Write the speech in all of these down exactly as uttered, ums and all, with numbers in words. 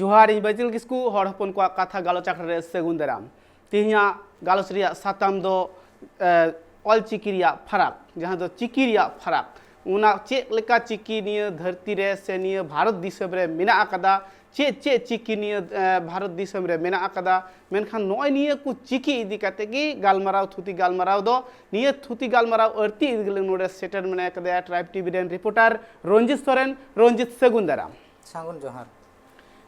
ᱡᱚᱦᱟᱨ, ᱤᱧ ᱵᱟᱹᱡᱤᱞ ᱠᱤᱥᱠᱩ, ᱦᱚᱲ ᱦᱚᱯᱚᱱ ᱠᱚᱣᱟᱜ ᱠᱟᱛᱷᱟ ᱜᱟᱞᱚᱪ ᱟᱠᱷᱲᱟ ᱨᱮ ᱥᱟᱹᱜᱩᱱ ᱫᱟᱨᱟᱢ᱾ ᱛᱮᱦᱮᱧᱟᱜ ᱜᱟᱞᱚᱪ ᱨᱮᱭᱟᱜ ᱥᱟᱛᱟᱢ ᱫᱚ ᱚᱞ ᱪᱤᱠᱤ ᱨᱮᱭᱟᱜ ᱯᱷᱟᱨᱟᱠ, ᱡᱟᱦᱟᱸ ᱫᱚ ᱪᱤᱠᱤ ᱨᱮᱭᱟᱜ ᱯᱷᱟᱨᱟᱠ, ᱚᱱᱟ ᱪᱮᱫ ᱞᱮᱠᱟ ᱪᱤᱠᱤ ᱱᱤᱭᱟᱹ ᱫᱷᱟᱹᱨᱛᱤ ᱨᱮ ᱥᱮ ᱱᱤᱭᱟᱹ ᱵᱷᱟᱨᱚᱛ ᱫᱤᱥᱚᱢ ᱨᱮ ᱢᱮᱱᱟᱜ ᱟᱠᱟᱫᱟ, ᱪᱮᱫ ᱪᱮᱫ ᱪᱤᱠᱤ ᱱᱤᱭᱟᱹ ᱵᱷᱟᱨᱚᱛ ᱫᱤᱥᱚᱢ ᱨᱮ ᱢᱮᱱᱟᱜ ᱟᱠᱟᱫᱟ, ᱢᱮᱱᱠᱷᱟᱱ ᱱᱚᱜᱼᱚᱭ ᱱᱤᱭᱟᱹ ᱠᱚ ᱪᱤᱠᱤ ᱤᱫᱤ ᱠᱟᱛᱮ ᱜᱮ ᱜᱟᱞᱢᱟᱨᱟᱣ, ᱛᱷᱩᱛᱤ ᱜᱟᱞᱢᱟᱨᱟᱣ ᱫᱚ, ᱱᱤᱭᱟᱹ ᱛᱷᱩᱛᱤ ᱜᱟᱞᱢᱟᱨᱟᱣ ᱟᱹᱲᱛᱤ ᱤᱫᱤ ᱞᱟᱹᱜᱤᱫ ᱱᱚᱰᱮ ᱥᱮᱴᱮᱨ ᱢᱮᱱᱟᱭ ᱠᱟᱫᱮᱭᱟ ᱴᱨᱟᱭᱤᱵᱽ ᱴᱤᱵᱷᱤ ᱨᱮᱱ ᱨᱤᱯᱳᱨᱴᱟᱨ ᱨᱚᱧᱡᱤᱛ ᱥᱚᱨᱮᱱ᱾ ᱨᱚᱧᱡᱤᱛ, ᱥᱟᱹᱜᱩᱱ ᱫᱟᱨᱟᱢ᱾ ᱥᱟᱹᱜᱩᱱ ᱡᱚᱦᱟᱨ᱾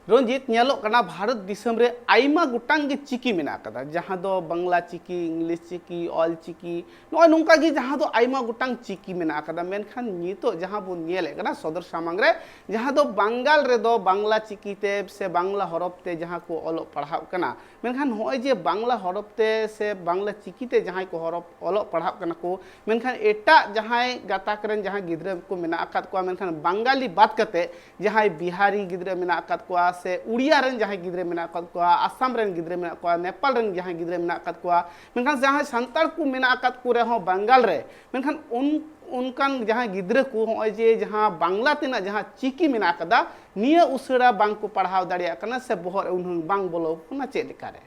ᱨᱚᱧᱡᱤᱛ, ᱧᱮᱞᱚᱜ ᱠᱟᱱᱟ ᱵᱷᱟᱨᱚᱛ ᱫᱤᱥᱚᱢ ᱨᱮ ᱟᱭᱢᱟ ᱜᱚᱴᱟᱝ ᱜᱮ ᱪᱤᱠᱤ ᱢᱮᱱᱟᱜ ᱟᱠᱟᱫᱟ, ᱡᱟᱦᱟᱸ ᱫᱚ ᱵᱟᱝᱞᱟ ᱪᱤᱠᱤ, ᱤᱝᱞᱤᱥ ᱪᱤᱠᱤ, ᱚᱞ ᱪᱤᱠᱤ, ᱱᱚᱜᱼᱚᱭ ᱱᱚᱝᱠᱟ ᱜᱮ ᱡᱟᱦᱟᱸ ᱫᱚ ᱟᱭᱢᱟ ᱜᱚᱴᱟᱝ ᱪᱤᱠᱤ ᱢᱮᱱᱟᱜ ᱟᱠᱟᱫᱟ᱾ ᱢᱮᱱᱠᱷᱟᱱ ᱱᱤᱛᱚᱜ ᱡᱟᱦᱟᱸ ᱵᱚᱱ ᱧᱮᱞᱮᱫ ᱠᱟᱱᱟ ᱥᱚᱫᱚᱨ ᱥᱟᱢᱟᱝ ᱨᱮ, ᱡᱟᱦᱟᱸ ᱫᱚ ᱵᱟᱝᱜᱟᱞ ᱨᱮᱫᱚ ᱵᱟᱝᱞᱟ ᱪᱤᱠᱤ ᱛᱮ ᱥᱮ ᱵᱟᱝᱞᱟ ᱦᱚᱨᱚᱯ ᱛᱮ ᱡᱟᱦᱟᱸ ᱠᱚ ᱚᱞᱚᱜ ᱯᱟᱲᱦᱟᱜ ᱠᱟᱱᱟ, ᱢᱮᱱᱠᱷᱟᱱ ᱱᱚᱜᱼᱚᱭ ᱡᱮ ᱵᱟᱝᱞᱟ ᱦᱚᱨᱚᱯ ᱛᱮ ᱥᱮ ᱵᱟᱝᱞᱟ ᱪᱤᱠᱤ ᱛᱮ ᱡᱟᱦᱟᱸᱭ ᱠᱚ ᱦᱚᱨᱚᱯ, ᱚᱞᱚᱜ ᱯᱟᱲᱦᱟᱜ ᱠᱟᱱᱟ ᱠᱚ, ᱢᱮᱱᱠᱷᱟᱱ ᱮᱴᱟᱜ ᱡᱟᱦᱟᱸᱭ ᱜᱟᱛᱟᱠ ᱨᱮᱱ ᱡᱟᱦᱟᱸᱭ ᱜᱤᱫᱽᱨᱟᱹ ᱠᱚ ᱢᱮᱱᱟᱜ ᱟᱠᱟᱫ ᱠᱚᱣᱟ, ᱢᱮᱱᱠᱷᱟᱱ ᱵᱟᱝᱜᱟᱞᱤ ᱵᱟᱫ ᱠᱟᱛᱮ ᱡᱟᱦᱟᱸᱭ ᱵᱤᱦᱟᱨᱤ ᱜᱤᱫᱽᱨᱟᱹ ᱢᱮᱱᱟᱜ ᱟᱠᱟᱫ ᱠᱚᱣᱟ ᱥᱮ ᱩᱲᱤᱭᱟ ᱨᱮᱱ ᱡᱟᱦᱟᱸᱭ ᱜᱤᱫᱽᱨᱟᱹ ᱢᱮᱱᱟᱜ ᱟᱠᱟᱫ ᱠᱚᱣᱟ, ᱟᱥᱟᱢ ᱨᱮᱱ ᱜᱤᱫᱽᱨᱟᱹ ᱢᱮᱱᱟᱜ ᱠᱚᱣᱟ, ᱱᱮᱯᱟᱞ ᱨᱮᱱ ᱡᱟᱦᱟᱸᱭ ᱜᱤᱫᱽᱨᱟᱹ ᱢᱮᱱᱟᱜ ᱟᱠᱟᱫ ᱠᱚᱣᱟ, ᱢᱮᱱᱠᱷᱟᱱ ᱡᱟᱦᱟᱸᱭ ᱥᱟᱱᱛᱟᱲ ᱠᱚ ᱢᱮᱱᱟᱜ ᱟᱠᱟᱫ ᱠᱚ ᱨᱮᱦᱚᱸ ᱵᱟᱝᱜᱟᱞ ᱨᱮ, ᱢᱮᱱᱠᱷᱟᱱ ᱩᱱ, ᱚᱱᱠᱟᱱ ᱡᱟᱦᱟᱸᱭ ᱜᱤᱫᱽᱨᱟᱹ ᱠᱚ ᱱᱚᱜᱼᱚᱭ ᱡᱮ ᱡᱟᱦᱟᱸ ᱵᱟᱝᱞᱟ ᱛᱮᱱᱟᱜ ᱡᱟᱦᱟᱸ ᱪᱤᱠᱤ ᱢᱮᱱᱟᱜ ᱟᱠᱟᱫᱟ, ᱱᱤᱭᱟᱹ ᱩᱥᱟᱹᱨᱟ ᱵᱟᱝ ᱠᱚ ᱯᱟᱲᱦᱟᱣ ᱫᱟᱲᱮᱭᱟᱜ ᱠᱟᱱᱟ ᱥᱮ ᱵᱚᱦᱚᱜ ᱨᱮ ᱩᱱᱟᱹᱝ ᱵᱟᱝ ᱵᱚᱞᱚ ᱟᱠᱚ ᱠᱟᱱᱟ, ᱪᱮᱫ ᱞᱮᱠᱟ ᱨᱮ?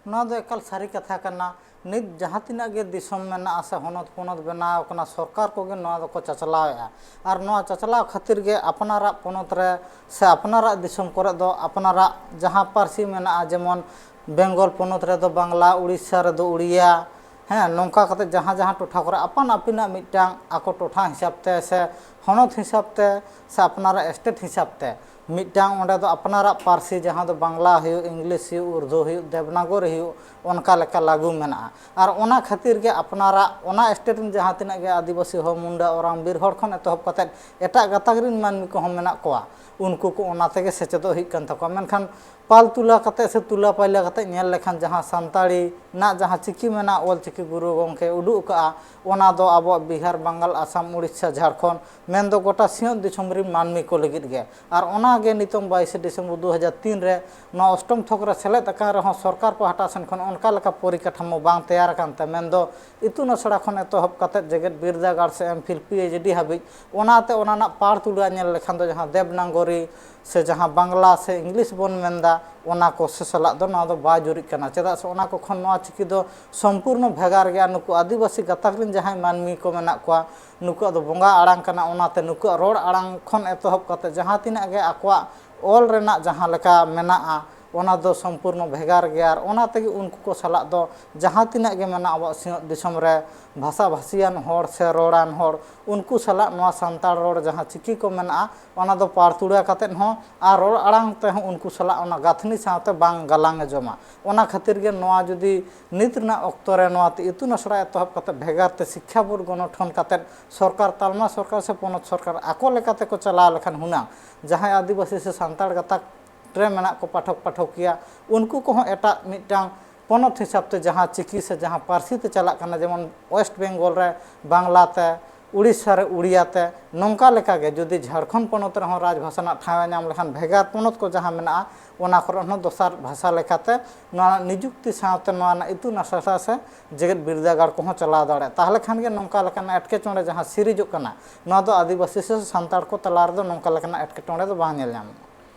ᱱᱚᱣᱟ ᱫᱚ ᱮᱠᱟᱞ ᱥᱟᱹᱨᱤ ᱠᱟᱛᱷᱟ ᱠᱟᱱᱟ᱾ ᱱᱤᱛ ᱡᱟᱦᱟᱸ ᱛᱤᱱᱟᱹᱜ ᱜᱮ ᱫᱤᱥᱚᱢ ᱢᱮᱱᱟᱜᱼᱟ ᱥᱮ ᱦᱚᱱᱚᱛ ᱯᱚᱱᱚᱛ ᱵᱮᱱᱟᱣ ᱟᱠᱟᱱᱟ, ᱥᱚᱨᱠᱟᱨ ᱠᱚᱜᱮ ᱱᱚᱣᱟ ᱫᱚᱠᱚ ᱪᱟᱪᱞᱟᱣᱮᱫᱼᱟ᱾ ᱟᱨ ᱱᱚᱣᱟ ᱪᱟᱪᱞᱟᱣ ᱠᱷᱟᱹᱛᱤᱨ ᱜᱮ ᱟᱯᱱᱟᱨᱟᱜ ᱯᱚᱱᱚᱛ ᱨᱮ ᱥᱮ ᱟᱯᱱᱟᱨᱟᱜ ᱫᱤᱥᱚᱢ ᱠᱚᱨᱮ ᱫᱚ ᱟᱯᱱᱟᱨᱟᱜ ᱡᱟᱦᱟᱸ ᱯᱟᱹᱨᱥᱤ ᱢᱮᱱᱟᱜᱼᱟ, ᱡᱮᱢᱚᱱ ᱵᱮᱝᱜᱚᱞ ᱯᱚᱱᱚᱛ ᱨᱮᱫᱚ ᱵᱟᱝᱞᱟ, ᱩᱲᱤᱥᱥᱟ ᱨᱮᱫᱚ ᱩᱲᱤᱭᱟ, ᱦᱮᱸ, ᱱᱚᱝᱠᱟ ᱠᱟᱛᱮ ᱡᱟᱦᱟᱸ ᱡᱟᱦᱟᱸ ᱴᱚᱴᱷᱟ ᱠᱚᱨᱮ ᱟᱯᱟᱱ ᱟᱹᱯᱤᱱᱟᱜ ᱢᱤᱫᱴᱟᱝ ᱟᱠᱚ ᱴᱚᱴᱷᱟ ᱦᱤᱥᱟᱹᱵ ᱛᱮ ᱥᱮ ᱦᱚᱱᱚᱛ ᱦᱤᱥᱟᱹᱵ ᱛᱮ ᱥᱮ ᱟᱯᱱᱟᱨᱟᱜ ᱥᱴᱮᱴ ᱦᱤᱥᱟᱹᱵ ᱛᱮ ᱢᱤᱫᱴᱟᱝ ᱚᱸᱰᱮ ᱫᱚ ᱟᱯᱱᱟᱨᱟᱜ ᱯᱟᱹᱨᱥᱤ, ᱡᱟᱦᱟᱸ ᱫᱚ ᱵᱟᱝᱞᱟ ᱦᱩᱭᱩᱜ, ᱤᱝᱞᱤᱥ ᱦᱩᱭᱩᱜ, ᱩᱨᱫᱩ ᱦᱩᱭᱩᱜ, ᱫᱮᱵᱽᱱᱟᱜᱚᱨᱤ ᱦᱩᱭᱩᱜ, ᱚᱱᱠᱟ ᱞᱮᱠᱟ ᱞᱟᱹᱜᱩ ᱢᱮᱱᱟᱜᱼᱟ᱾ ᱟᱨ ᱚᱱᱟ ᱠᱷᱟᱹᱛᱤᱨ ᱜᱮ ᱟᱯᱱᱟᱨᱟᱜ ᱚᱱᱟ ᱥᱴᱮᱴ ᱨᱮᱱ ᱡᱟᱦᱟᱸ ᱛᱤᱱᱟᱹᱜ ᱜᱮ ᱟᱹᱫᱤᱵᱟᱹᱥᱤ ᱦᱚᱲ, ᱢᱩᱱᱰᱟ, ᱳᱨᱟᱝ, ᱵᱤᱨ ᱦᱚᱲ ᱠᱷᱚᱱ ᱮᱛᱚᱦᱚᱵ ᱠᱟᱛᱮᱫ ᱮᱴᱟᱜ ᱜᱟᱛᱟᱠ ᱨᱮᱱ ᱢᱟᱹᱱᱢᱤ ᱠᱚᱦᱚᱸ ᱢᱮᱱᱟᱜ ᱠᱚᱣᱟ, ᱩᱱᱠᱩ ᱠᱚ ᱚᱱᱟ ᱛᱮᱜᱮ ᱥᱮᱪᱮᱫᱚᱜ ᱦᱩᱭᱩᱜ ᱠᱟᱱ ᱛᱟᱠᱚᱣᱟ᱾ ᱢᱮᱱᱠᱷᱟᱱ ᱯᱟᱞ ᱛᱩᱞᱟ ᱠᱟᱛᱮ ᱥᱮ ᱛᱩᱞᱟ ᱯᱟᱭᱞᱟ ᱠᱟᱛᱮ ᱧᱮᱞ ᱞᱮᱠᱷᱟᱱ ᱡᱟᱦᱟᱸ ᱥᱟᱱᱛᱟᱲᱤ ᱨᱮᱱᱟᱜ ᱡᱟᱦᱟᱸ ᱪᱤᱠᱤ ᱢᱮᱱᱟᱜᱼᱟ, ᱚᱞ ᱪᱤᱠᱤ ᱜᱩᱨᱩ ᱜᱚᱢᱠᱮ ᱩᱰᱩᱠ ᱟᱠᱟᱫᱼᱟ, ᱚᱱᱟ ᱫᱚ ᱟᱵᱚᱣᱟᱜ ᱵᱤᱦᱟᱨ, ᱵᱟᱝᱜᱟᱞ, ᱟᱥᱟᱢ, ᱩᱲᱤᱥᱥᱟ, ᱡᱷᱟᱲᱠᱷᱚᱸᱰ, ᱢᱮᱱᱫᱚ ᱜᱚᱴᱟ ᱥᱤᱧᱚᱛ ᱫᱤᱥᱚᱢ ᱨᱮᱱ ᱢᱟᱹᱱᱢᱤ ᱠᱚ ᱞᱟᱹᱜᱤᱫ ᱜᱮ᱾ ᱟᱨ ᱚᱱᱟ ᱜᱮ ᱱᱤᱛᱚᱝ ᱵᱟᱭᱤᱥᱮ ᱰᱤᱥᱮᱢᱵᱚᱨ ᱫᱩ ᱦᱟᱡᱟᱨ ᱛᱤᱱ ᱨᱮ ᱱᱚᱣᱟ ᱚᱥᱴᱚᱢ ᱛᱷᱚᱠ ᱨᱮ ᱥᱮᱞᱮᱫ ᱟᱠᱟᱱ ᱨᱮᱦᱚᱸ ᱥᱚᱨᱠᱟᱨ ᱯᱟᱦᱴᱟ ᱥᱮᱱ ᱠᱷᱚᱱ ᱚᱱᱠᱟ ᱞᱮᱠᱟ ᱯᱚᱨᱤᱠᱟᱴᱷᱟᱢᱳ ᱵᱟᱝ ᱛᱮᱭᱟᱨ ᱟᱠᱟᱱ ᱛᱮ, ᱢᱮᱱᱫᱚ ᱤᱛᱩᱱ ᱟᱥᱲᱟ ᱠᱷᱚᱱ ᱮᱛᱚᱦᱚᱵ ᱠᱟᱛᱮ ᱡᱮᱜᱮᱛ ᱵᱤᱨᱫᱟᱹᱜᱟᱲ ᱥᱮ ᱮᱢ ᱯᱷᱤᱞ, ᱯᱤ ᱮᱭᱤᱪ ᱰᱤ ᱦᱟᱹᱵᱤᱡ, ᱚᱱᱟᱛᱮ ᱚᱱᱟ ᱨᱮᱱᱟᱜ ᱯᱟᱲ ᱛᱩᱞᱟᱹ ᱧᱮᱞ ᱞᱮᱠᱷᱟᱱ ᱫᱚ ᱡᱟᱦᱟᱸ ᱫᱮᱵᱽᱱᱟᱜᱚᱨᱤ ᱥᱮ ᱡᱟᱦᱟᱸ ᱵᱟᱝᱞᱟ ᱥᱮ ᱤᱝᱞᱤᱥ ᱵᱚᱱ ᱢᱮᱱᱫᱟ, ᱚᱱᱟ ᱠᱚ ᱥᱟᱞᱟᱜ ᱫᱚ ᱱᱚᱣᱟ ᱫᱚ ᱵᱟᱭ ᱡᱩᱨᱤᱜ ᱠᱟᱱᱟ᱾ ᱪᱮᱫᱟᱜ ᱥᱮ ᱚᱱᱟ ᱠᱚ ᱠᱷᱚᱱ ᱱᱚᱣᱟ ᱪᱤᱠᱤ ᱫᱚ ᱥᱚᱢᱯᱩᱨᱱᱚ ᱵᱷᱮᱜᱟᱨ ᱜᱮᱭᱟ᱾ ᱱᱩᱠᱩ ᱟᱹᱫᱤᱵᱟᱹᱥᱤ ᱜᱟᱛᱟᱠ ᱨᱮᱱ ᱡᱟᱦᱟᱸᱭ ᱢᱟᱹᱱᱢᱤ ᱠᱚ ᱢᱮᱱᱟᱜ ᱠᱚᱣᱟ, ᱱᱩᱠᱩᱣᱟᱜ ᱫᱚ ᱵᱚᱸᱜᱟ ᱟᱲᱟᱝ ᱠᱟᱱᱟ᱾ ᱚᱱᱟᱛᱮ ᱱᱩᱠᱩᱣᱟᱜ ᱨᱚᱲ ᱟᱲᱟᱝ ᱠᱷᱚᱱ ᱮᱛᱚᱦᱚᱵ ᱠᱟᱛᱮ ᱡᱟᱦᱟᱸ ᱛᱤᱱᱟᱹᱜ ᱜᱮ ᱟᱠᱚᱣᱟᱜ ᱚᱞ ᱨᱮᱱᱟᱜ ᱡᱟᱦᱟᱸ ᱞᱮᱠᱟ ᱢᱮᱱᱟᱜᱼᱟ, ᱚᱱᱟ ᱫᱚ ᱥᱚᱢᱯᱩᱨᱱᱚ ᱵᱷᱮᱜᱟᱨ ᱜᱮᱭᱟ᱾ ᱟᱨ ᱚᱱᱟ ᱛᱮᱜᱮ ᱩᱱᱠᱩ ᱠᱚ ᱥᱟᱞᱟᱜ ᱫᱚ ᱡᱟᱦᱟᱸ ᱛᱤᱱᱟᱹᱜ ᱜᱮ ᱢᱮᱱᱟᱜᱼᱟ ᱟᱵᱚᱣᱟᱜ ᱥᱤᱧᱚᱛ ᱫᱤᱥᱚᱢ ᱨᱮ ᱵᱷᱟᱥᱟ ᱵᱷᱟᱥᱤᱭᱟᱱ ᱦᱚᱲ ᱥᱮ ᱨᱚᱲᱟᱱ ᱦᱚᱲ, ᱩᱱᱠᱩ ᱥᱟᱞᱟᱜ ᱱᱚᱣᱟ ᱥᱟᱱᱛᱟᱲ ᱨᱚᱲ ᱡᱟᱦᱟᱸ ᱪᱤᱠᱤ ᱠᱚ ᱢᱮᱱᱟᱜᱼᱟ, ᱚᱱᱟ ᱫᱚ ᱯᱟᱲᱛᱩᱲᱟ ᱠᱟᱛᱮᱫ ᱦᱚᱸ ᱟᱨ ᱨᱚᱲ ᱟᱲᱟᱝ ᱛᱮᱦᱚᱸ ᱩᱱᱠᱩ ᱥᱟᱞᱟᱜ ᱚᱱᱟ ᱜᱟᱹᱛᱷᱱᱤ ᱥᱟᱶᱛᱮ ᱵᱟᱝ ᱜᱟᱞᱟᱝ ᱮ ᱡᱚᱢᱟ᱾ ᱚᱱᱟ ᱠᱷᱟᱹᱛᱤᱨ ᱜᱮ ᱱᱚᱣᱟ ᱡᱩᱫᱤ ᱱᱤᱛ ᱨᱮᱱᱟᱜ ᱚᱠᱛᱚ ᱨᱮ ᱱᱚᱣᱟ ᱛᱮ ᱤᱛᱩᱱ ᱟᱥᱲᱟ ᱮᱛᱚᱦᱚᱵ ᱠᱟᱛᱮᱫ ᱵᱷᱮᱜᱟᱨ ᱛᱮ ᱥᱤᱠᱠᱷᱟ ᱵᱳᱨᱰ ᱜᱚᱱᱚᱴᱷᱚᱱ ᱠᱟᱛᱮᱫ ᱥᱚᱨᱠᱟᱨ, ᱛᱟᱞᱢᱟ ᱥᱚᱨᱠᱟᱨ ᱥᱮ ᱯᱚᱱᱚᱛ ᱥᱚᱨᱠᱟᱨ ᱟᱠᱚ ᱞᱮᱠᱟ ᱛᱮᱠᱚ ᱪᱟᱞᱟᱣ ᱞᱮᱠᱷᱟᱱ ᱦᱩᱱᱟᱹᱝ ᱡᱟᱦᱟᱸᱭ ᱟᱹᱫᱤᱵᱟᱹᱥᱤ ᱥᱮ ᱥᱟᱱᱛᱟᱲ ᱜᱟᱛᱟᱠ ᱨᱮ ᱢᱮᱱᱟᱜ ᱠᱚ ᱯᱟᱴᱷᱚᱠ ᱯᱟᱴᱷᱚᱠᱤᱭᱟᱹ, ᱩᱱᱠᱩ ᱠᱚᱦᱚᱸ ᱮᱴᱟᱜ ᱢᱤᱫᱴᱟᱝ ᱯᱚᱱᱚᱛ ᱦᱤᱥᱟᱹᱵ ᱛᱮ ᱡᱟᱦᱟᱸ ᱪᱤᱠᱤ ᱥᱮ ᱡᱟᱦᱟᱸ ᱯᱟᱹᱨᱥᱤ ᱛᱮ ᱪᱟᱞᱟᱜ ᱠᱟᱱᱟ, ᱡᱮᱢᱚᱱ ᱳᱭᱮᱥᱴ ᱵᱮᱝᱜᱚᱞ ᱨᱮ ᱵᱟᱝᱞᱟ ᱛᱮ, ᱩᱲᱤᱥᱥᱟ ᱨᱮ ᱩᱲᱤᱭᱟ ᱛᱮ, ᱱᱚᱝᱠᱟ ᱞᱮᱠᱟᱜᱮ ᱡᱩᱫᱤ ᱡᱷᱟᱲᱠᱷᱚᱸᱰ ᱯᱚᱱᱚᱛ ᱨᱮᱦᱚᱸ ᱨᱟᱡᱽ ᱵᱷᱟᱥᱟ ᱨᱮᱱᱟᱜ ᱴᱷᱟᱶ ᱮ ᱧᱟᱢ ᱞᱮᱠᱷᱟᱱ, ᱵᱷᱮᱜᱟᱨ ᱯᱚᱱᱚᱛ ᱠᱚ ᱡᱟᱦᱟᱸ ᱢᱮᱱᱟᱜᱼᱟ, ᱚᱱᱟ ᱠᱚᱨᱮ ᱦᱚᱸ ᱫᱚᱥᱟᱨ ᱵᱷᱟᱥᱟ ᱞᱮᱠᱟᱛᱮ ᱱᱚᱣᱟ ᱨᱮᱱᱟᱜ ᱱᱤᱡᱩᱠᱛᱤ ᱥᱟᱶᱛᱮ ᱱᱚᱣᱟ ᱨᱮᱱᱟᱜ ᱤᱛᱩᱱ ᱟᱥᱲᱟ ᱥᱮ ᱡᱮᱜᱮᱛ ᱵᱤᱨᱫᱟᱹᱜᱟᱲ ᱠᱚᱦᱚᱸ ᱪᱟᱞᱟᱣ ᱫᱟᱲᱮᱭᱟᱜᱼᱟ᱾ ᱛᱟᱦᱚᱞᱮ ᱠᱷᱟᱱ ᱜᱮ ᱱᱚᱝᱠᱟ ᱞᱮᱠᱟᱱᱟᱜ ᱮᱴᱠᱮᱴᱚᱬᱮ ᱡᱟᱦᱟᱸ ᱥᱤᱨᱤᱡᱚᱜ ᱠᱟᱱᱟ, ᱱᱚᱣᱟ ᱫᱚ ᱟᱹᱫᱤᱵᱟᱹᱥᱤ ᱥᱮ ᱥᱟᱱᱛᱟᱲ ᱠᱚ ᱛᱟᱞᱟ ᱨᱮᱫᱚ ᱱᱚᱝᱠᱟ ᱞᱮᱠᱟᱱᱟᱜ ᱮᱴᱠᱮᱴᱚᱬᱮ ᱫᱚ ᱵᱟᱝ ᱧᱮᱞ ᱧᱟᱢᱚᱜᱼᱟ᱾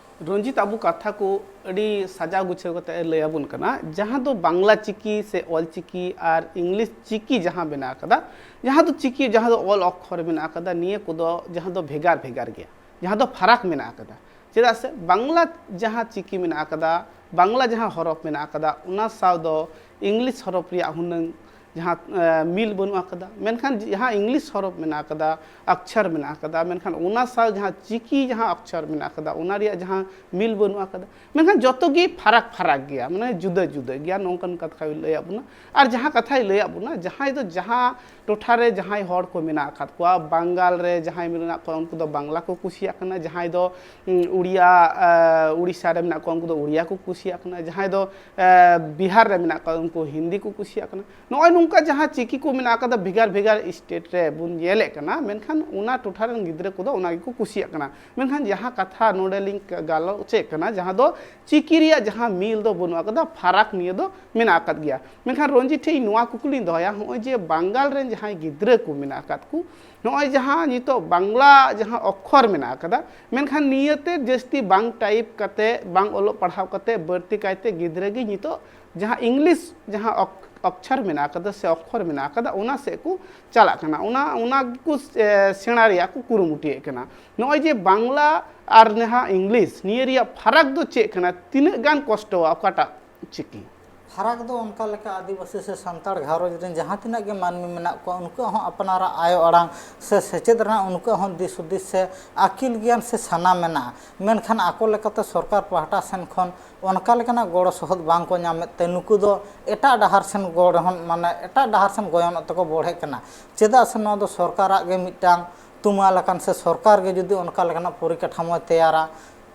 ᱨᱚᱧᱡᱤᱛ, ᱟᱵᱚ ᱠᱟᱛᱷᱟ ᱠᱚ ᱟᱹᱰᱤ ᱥᱟᱡᱟᱣ ᱜᱩᱪᱷᱟᱹᱣ ᱠᱟᱛᱮ ᱮ ᱞᱟᱹᱭ ᱟᱵᱚᱱ ᱠᱟᱱᱟ, ᱡᱟᱦᱟᱸ ᱫᱚ ᱵᱟᱝᱞᱟ ᱪᱤᱠᱤ ᱥᱮ ᱚᱞ ᱪᱤᱠᱤ ᱟᱨ ᱤᱝᱞᱤᱥ ᱪᱤᱠᱤ ᱡᱟᱦᱟᱸ ᱢᱮᱱᱟᱜ ᱟᱠᱟᱫᱟ, ᱡᱟᱦᱟᱸ ᱫᱚ ᱪᱤᱠᱤ, ᱡᱟᱦᱟᱸ ᱫᱚ ᱚᱞ ᱚᱠᱠᱷᱚᱨ ᱢᱮᱱᱟᱜ ᱟᱠᱟᱫᱟ, ᱱᱤᱭᱟᱹ ᱠᱚᱫᱚ ᱡᱟᱦᱟᱸ ᱫᱚ ᱵᱷᱮᱜᱟᱨ ᱵᱷᱮᱜᱟᱨ ᱜᱮᱭᱟ, ᱡᱟᱦᱟᱸ ᱫᱚ ᱯᱷᱟᱨᱟᱠ ᱢᱮᱱᱟᱜ ᱟᱠᱟᱫᱟ᱾ ᱪᱮᱫᱟᱜ ᱥᱮ ᱵᱟᱝᱞᱟ ᱡᱟᱦᱟᱸ ᱪᱤᱠᱤ ᱢᱮᱱᱟᱜ ᱟᱠᱟᱫᱟ, ᱵᱟᱝᱞᱟ ᱡᱟᱦᱟᱸ ᱦᱚᱨᱚᱯ ᱢᱮᱱᱟᱜ ᱟᱠᱟᱫᱟ, ᱚᱱᱟ ᱥᱟᱶ ᱫᱚ ᱤᱝᱞᱤᱥ ᱦᱚᱨᱚᱯ ᱨᱮᱭᱟᱜ ᱦᱩᱱᱟᱹᱝ ᱡᱟᱦᱟᱸ, ᱮ, ᱢᱤᱞ ᱵᱟᱹᱱᱩᱜ ᱟᱠᱟᱫᱟ᱾ ᱢᱮᱱᱠᱷᱟᱱ ᱡᱟᱦᱟᱸ ᱤᱝᱞᱤᱥ ᱦᱚᱨᱚᱯ ᱢᱮᱱᱟᱜ ᱟᱠᱟᱫᱟ, ᱚᱠᱠᱷᱚᱨ ᱢᱮᱱᱟᱜ ᱟᱠᱟᱫᱟ, ᱢᱮᱱᱠᱷᱟᱱ ᱚᱱᱟ ᱥᱟᱶ ᱡᱟᱦᱟᱸ ᱪᱤᱠᱤ ᱡᱟᱦᱟᱸ ᱚᱠᱠᱷᱚᱨ ᱢᱮᱱᱟᱜ ᱟᱠᱟᱫᱟ, ᱚᱱᱟ ᱨᱮᱭᱟᱜ ᱡᱟᱦᱟᱸ ᱢᱤᱞ ᱵᱟᱹᱱᱩᱜ ᱟᱠᱟᱫᱟ᱾ ᱢᱮᱱᱠᱷᱟᱱ ᱡᱚᱛᱚ ᱜᱮ ᱯᱷᱟᱨᱟᱠ ᱯᱷᱟᱨᱟᱠ ᱜᱮᱭᱟ, ᱢᱟᱱᱮ ᱡᱩᱫᱟᱹ ᱡᱩᱫᱟᱹ ᱜᱮᱭᱟ, ᱱᱚᱝᱠᱟᱱ ᱠᱟᱛᱷᱟᱭ ᱞᱟᱹᱭᱟᱫ ᱵᱚᱱᱟ᱾ ᱟᱨ ᱡᱟᱦᱟᱸ ᱠᱟᱛᱷᱟᱭ ᱞᱟᱹᱭᱟᱫ ᱵᱚᱱᱟ, ᱡᱟᱦᱟᱸᱭ ᱫᱚ ᱡᱟᱦᱟᱸ ᱴᱚᱴᱷᱟ ᱨᱮ ᱡᱟᱦᱟᱸᱭ ᱦᱚᱲ ᱠᱚ ᱢᱮᱱᱟᱜ ᱟᱠᱟᱫ ᱠᱚᱣᱟ, ᱵᱟᱝᱜᱟᱞ ᱨᱮ ᱡᱟᱦᱟᱸᱭ ᱢᱮᱱᱟᱜ ᱠᱚᱣᱟ, ᱩᱱᱠᱩ ᱫᱚ ᱵᱟᱝᱞᱟ ᱠᱚ ᱠᱩᱥᱤᱭᱟᱜ ᱠᱟᱱᱟ, ᱡᱟᱦᱟᱸᱭ ᱫᱚ, ᱩᱸ, ᱩᱲᱤᱭᱟ, ᱮ, ᱩᱲᱤᱥᱥᱟ ᱨᱮ ᱢᱮᱱᱟᱜ ᱠᱚᱣᱟ, ᱩᱱᱠᱩ ᱫᱚ ᱩᱲᱤᱭᱟ ᱠᱚ ᱠᱩᱥᱤᱭᱟᱜ ᱠᱟᱱᱟ, ᱡᱟᱦᱟᱸᱭ ᱫᱚ, ᱮ, ᱵᱤᱦᱟᱨ ᱨᱮ ᱢᱮᱱᱟᱜ ᱠᱚᱣᱟ, ᱩᱱᱠᱩ ᱦᱤᱱᱫᱤ ᱠᱚ ᱠᱩᱥᱤᱭᱟᱜ ᱠᱟᱱᱟ᱾ ᱱᱚᱜᱼᱚᱭ ᱱᱚᱝᱠᱟ ᱡᱟᱦᱟᱸ ᱪᱤᱠᱤ ᱠᱚ ᱢᱮᱱᱟᱜ ᱟᱠᱟᱫᱟ ᱵᱷᱮᱜᱟᱨ ᱵᱷᱮᱜᱟᱨ ᱥᱴᱮᱴ ᱨᱮ ᱵᱚᱱ ᱧᱮᱞᱮᱫ ᱠᱟᱱᱟ, ᱢᱮᱱᱠᱷᱟᱱ ᱚᱱᱟ ᱴᱚᱴᱷᱟ ᱨᱮᱱ ᱜᱤᱫᱽᱨᱟᱹ ᱠᱚᱫᱚ ᱚᱱᱟ ᱜᱮᱠᱚ ᱠᱩᱥᱤᱭᱟᱜ ᱠᱟᱱᱟ᱾ ᱢᱮᱱᱠᱷᱟᱱ ᱡᱟᱦᱟᱸ ᱠᱟᱛᱷᱟ ᱱᱚᱰᱮ ᱞᱤᱧ ᱜᱟᱞᱚᱪᱮᱫ ᱠᱟᱱᱟ, ᱡᱟᱦᱟᱸ ᱫᱚ ᱪᱤᱠᱤ ᱨᱮᱭᱟᱜ ᱡᱟᱦᱟᱸ ᱢᱤᱞ ᱫᱚ ᱵᱟᱹᱱᱩᱜ ᱟᱠᱟᱫᱟ, ᱯᱷᱟᱨᱟᱠ ᱱᱤᱭᱟᱹ ᱫᱚ ᱢᱮᱱᱟᱜ ᱟᱠᱟᱫ ᱜᱮᱭᱟ᱾ ᱢᱮᱱᱠᱷᱟᱱ ᱨᱚᱧᱡᱤᱛ ᱴᱷᱮᱱ ᱤᱧ ᱱᱚᱣᱟ ᱠᱩᱠᱞᱤᱧ ᱫᱚᱦᱚᱭᱟ, ᱱᱚᱜᱼᱚᱭ ᱡᱮ ᱵᱟᱝᱜᱟᱞ ᱨᱮᱱ ᱡᱟᱦᱟᱸᱭ ᱜᱤᱫᱽᱨᱟᱹ ᱠᱚ ᱢᱮᱱᱟᱜ ᱟᱠᱟᱫ ᱠᱚ, ᱱᱚᱜᱼᱚᱭ ᱡᱟᱦᱟᱸ ᱱᱤᱛᱚᱜ ᱵᱟᱝᱞᱟ ᱡᱟᱦᱟᱸ ᱚᱠᱠᱷᱚᱨ ᱢᱮᱱᱟᱜ ᱟᱠᱟᱫᱟ, ᱢᱮᱱᱠᱷᱟᱱ ᱱᱤᱭᱟᱹᱛᱮ ᱡᱟᱹᱥᱛᱤ ᱵᱟᱝ ᱴᱟᱭᱤᱯ ᱠᱟᱛᱮ, ᱵᱟᱝ ᱚᱞᱚᱜ ᱯᱟᱲᱦᱟᱣ ᱠᱟᱛᱮ, ᱵᱟᱹᱲᱛᱤ ᱠᱟᱭᱛᱮ ᱜᱤᱫᱽᱨᱟᱹ ᱜᱮ ᱱᱤᱛᱚᱜ ᱡᱟᱦᱟᱸ ᱤᱝᱞᱤᱥ ᱡᱟᱦᱟᱸ ᱚᱠ- ᱚᱠᱪᱷᱟᱨ ᱢᱮᱱᱟᱜ ᱟᱠᱟᱫᱟ ᱥᱮ ᱚᱠᱠᱷᱚᱨ ᱢᱮᱱᱟᱜ ᱟᱠᱟᱫᱟ, ᱚᱱᱟ ᱥᱮᱫ ᱠᱚ ᱪᱟᱞᱟᱜ ᱠᱟᱱᱟ, ᱚᱱᱟ ᱚᱱᱟ ᱜᱮᱠᱚ ᱮ, ᱥᱮᱬᱟ ᱨᱮᱭᱟᱜ ᱠᱚ ᱠᱩᱨᱩᱢᱩᱴᱩᱭᱮᱫ ᱠᱟᱱᱟ᱾ ᱱᱚᱜᱼᱚᱭ ᱡᱮ ᱵᱟᱝᱞᱟ ᱟᱨ ᱱᱟᱦᱟᱜ ᱤᱝᱞᱤᱥ, ᱱᱤᱭᱟᱹ ᱨᱮᱭᱟᱜ ᱯᱷᱟᱨᱟᱠ ᱫᱚ ᱪᱮᱫ ᱠᱟᱱᱟ? ᱛᱤᱱᱟᱹᱜ ᱜᱟᱱ ᱠᱚᱥᱴᱚᱣᱟ ᱚᱠᱟᱴᱟᱜ ᱪᱤᱠᱤ? ᱯᱷᱟᱨᱟᱠ ᱫᱚ ᱚᱱᱠᱟ ᱞᱮᱠᱟ ᱟᱹᱫᱤᱵᱟᱹᱥᱤ ᱥᱮ ᱥᱟᱱᱛᱟᱲ ᱜᱷᱟᱨᱚᱸᱡᱽ ᱨᱮᱱ ᱡᱟᱦᱟᱸ ᱛᱤᱱᱟᱹᱜ ᱜᱮ ᱢᱟᱹᱱᱢᱤ ᱢᱮᱱᱟᱜ ᱠᱚᱣᱟ, ᱩᱱᱠᱩᱣᱟᱜ ᱦᱚᱸ ᱟᱯᱱᱟᱨᱟᱜ ᱟᱭᱳ ᱟᱲᱟᱝ ᱥᱮ ᱥᱮᱪᱮᱫ ᱨᱮᱱᱟᱜ ᱩᱱᱠᱩᱣᱟᱜ ᱦᱚᱸ ᱫᱤᱥ ᱦᱩᱫᱤᱥ ᱥᱮ ᱟᱹᱠᱤᱞ ᱜᱮᱭᱟᱱ ᱥᱮ ᱥᱟᱱᱟ ᱢᱮᱱᱟᱜᱼᱟ, ᱢᱮᱱᱠᱷᱟᱱ ᱟᱠᱚ ᱞᱮᱠᱟᱛᱮ ᱥᱚᱨᱠᱟᱨ ᱯᱟᱦᱴᱟ ᱥᱮᱱ ᱠᱷᱚᱱ ᱚᱱᱠᱟ ᱞᱮᱠᱟᱱᱟᱜ ᱜᱚᱲᱚ ᱥᱚᱦᱚᱫ ᱵᱟᱝ ᱠᱚ ᱧᱟᱢᱮᱫ ᱛᱮ ᱱᱩᱠᱩ ᱫᱚ ᱮᱴᱟᱜ ᱰᱟᱦᱟᱨ ᱥᱮᱱ ᱜᱚᱲᱦᱚᱱ, ᱢᱟᱱᱮ ᱮᱴᱟᱜ ᱰᱟᱦᱟᱨ ᱥᱮᱱ ᱜᱚᱭᱚᱱᱚᱜ ᱛᱮᱠᱚ ᱵᱚᱲᱦᱮᱜ ᱠᱟᱱᱟ᱾ ᱪᱮᱫᱟᱜ ᱥᱮ ᱱᱚᱣᱟ ᱫᱚ ᱥᱚᱨᱠᱟᱨᱟᱜ ᱜᱮ ᱢᱤᱫᱴᱟᱝ ᱛᱩᱢᱟᱹᱞ ᱟᱠᱟᱱ ᱥᱮ ᱥᱚᱨᱠᱟᱨ ᱜᱮ ᱡᱩᱫᱤ ᱚᱱᱠᱟ ᱞᱮᱠᱟᱱᱟᱜ ᱯᱚᱨᱤᱠᱟᱴᱷᱟᱢᱳᱭ ᱛᱮᱭᱟᱨᱟ,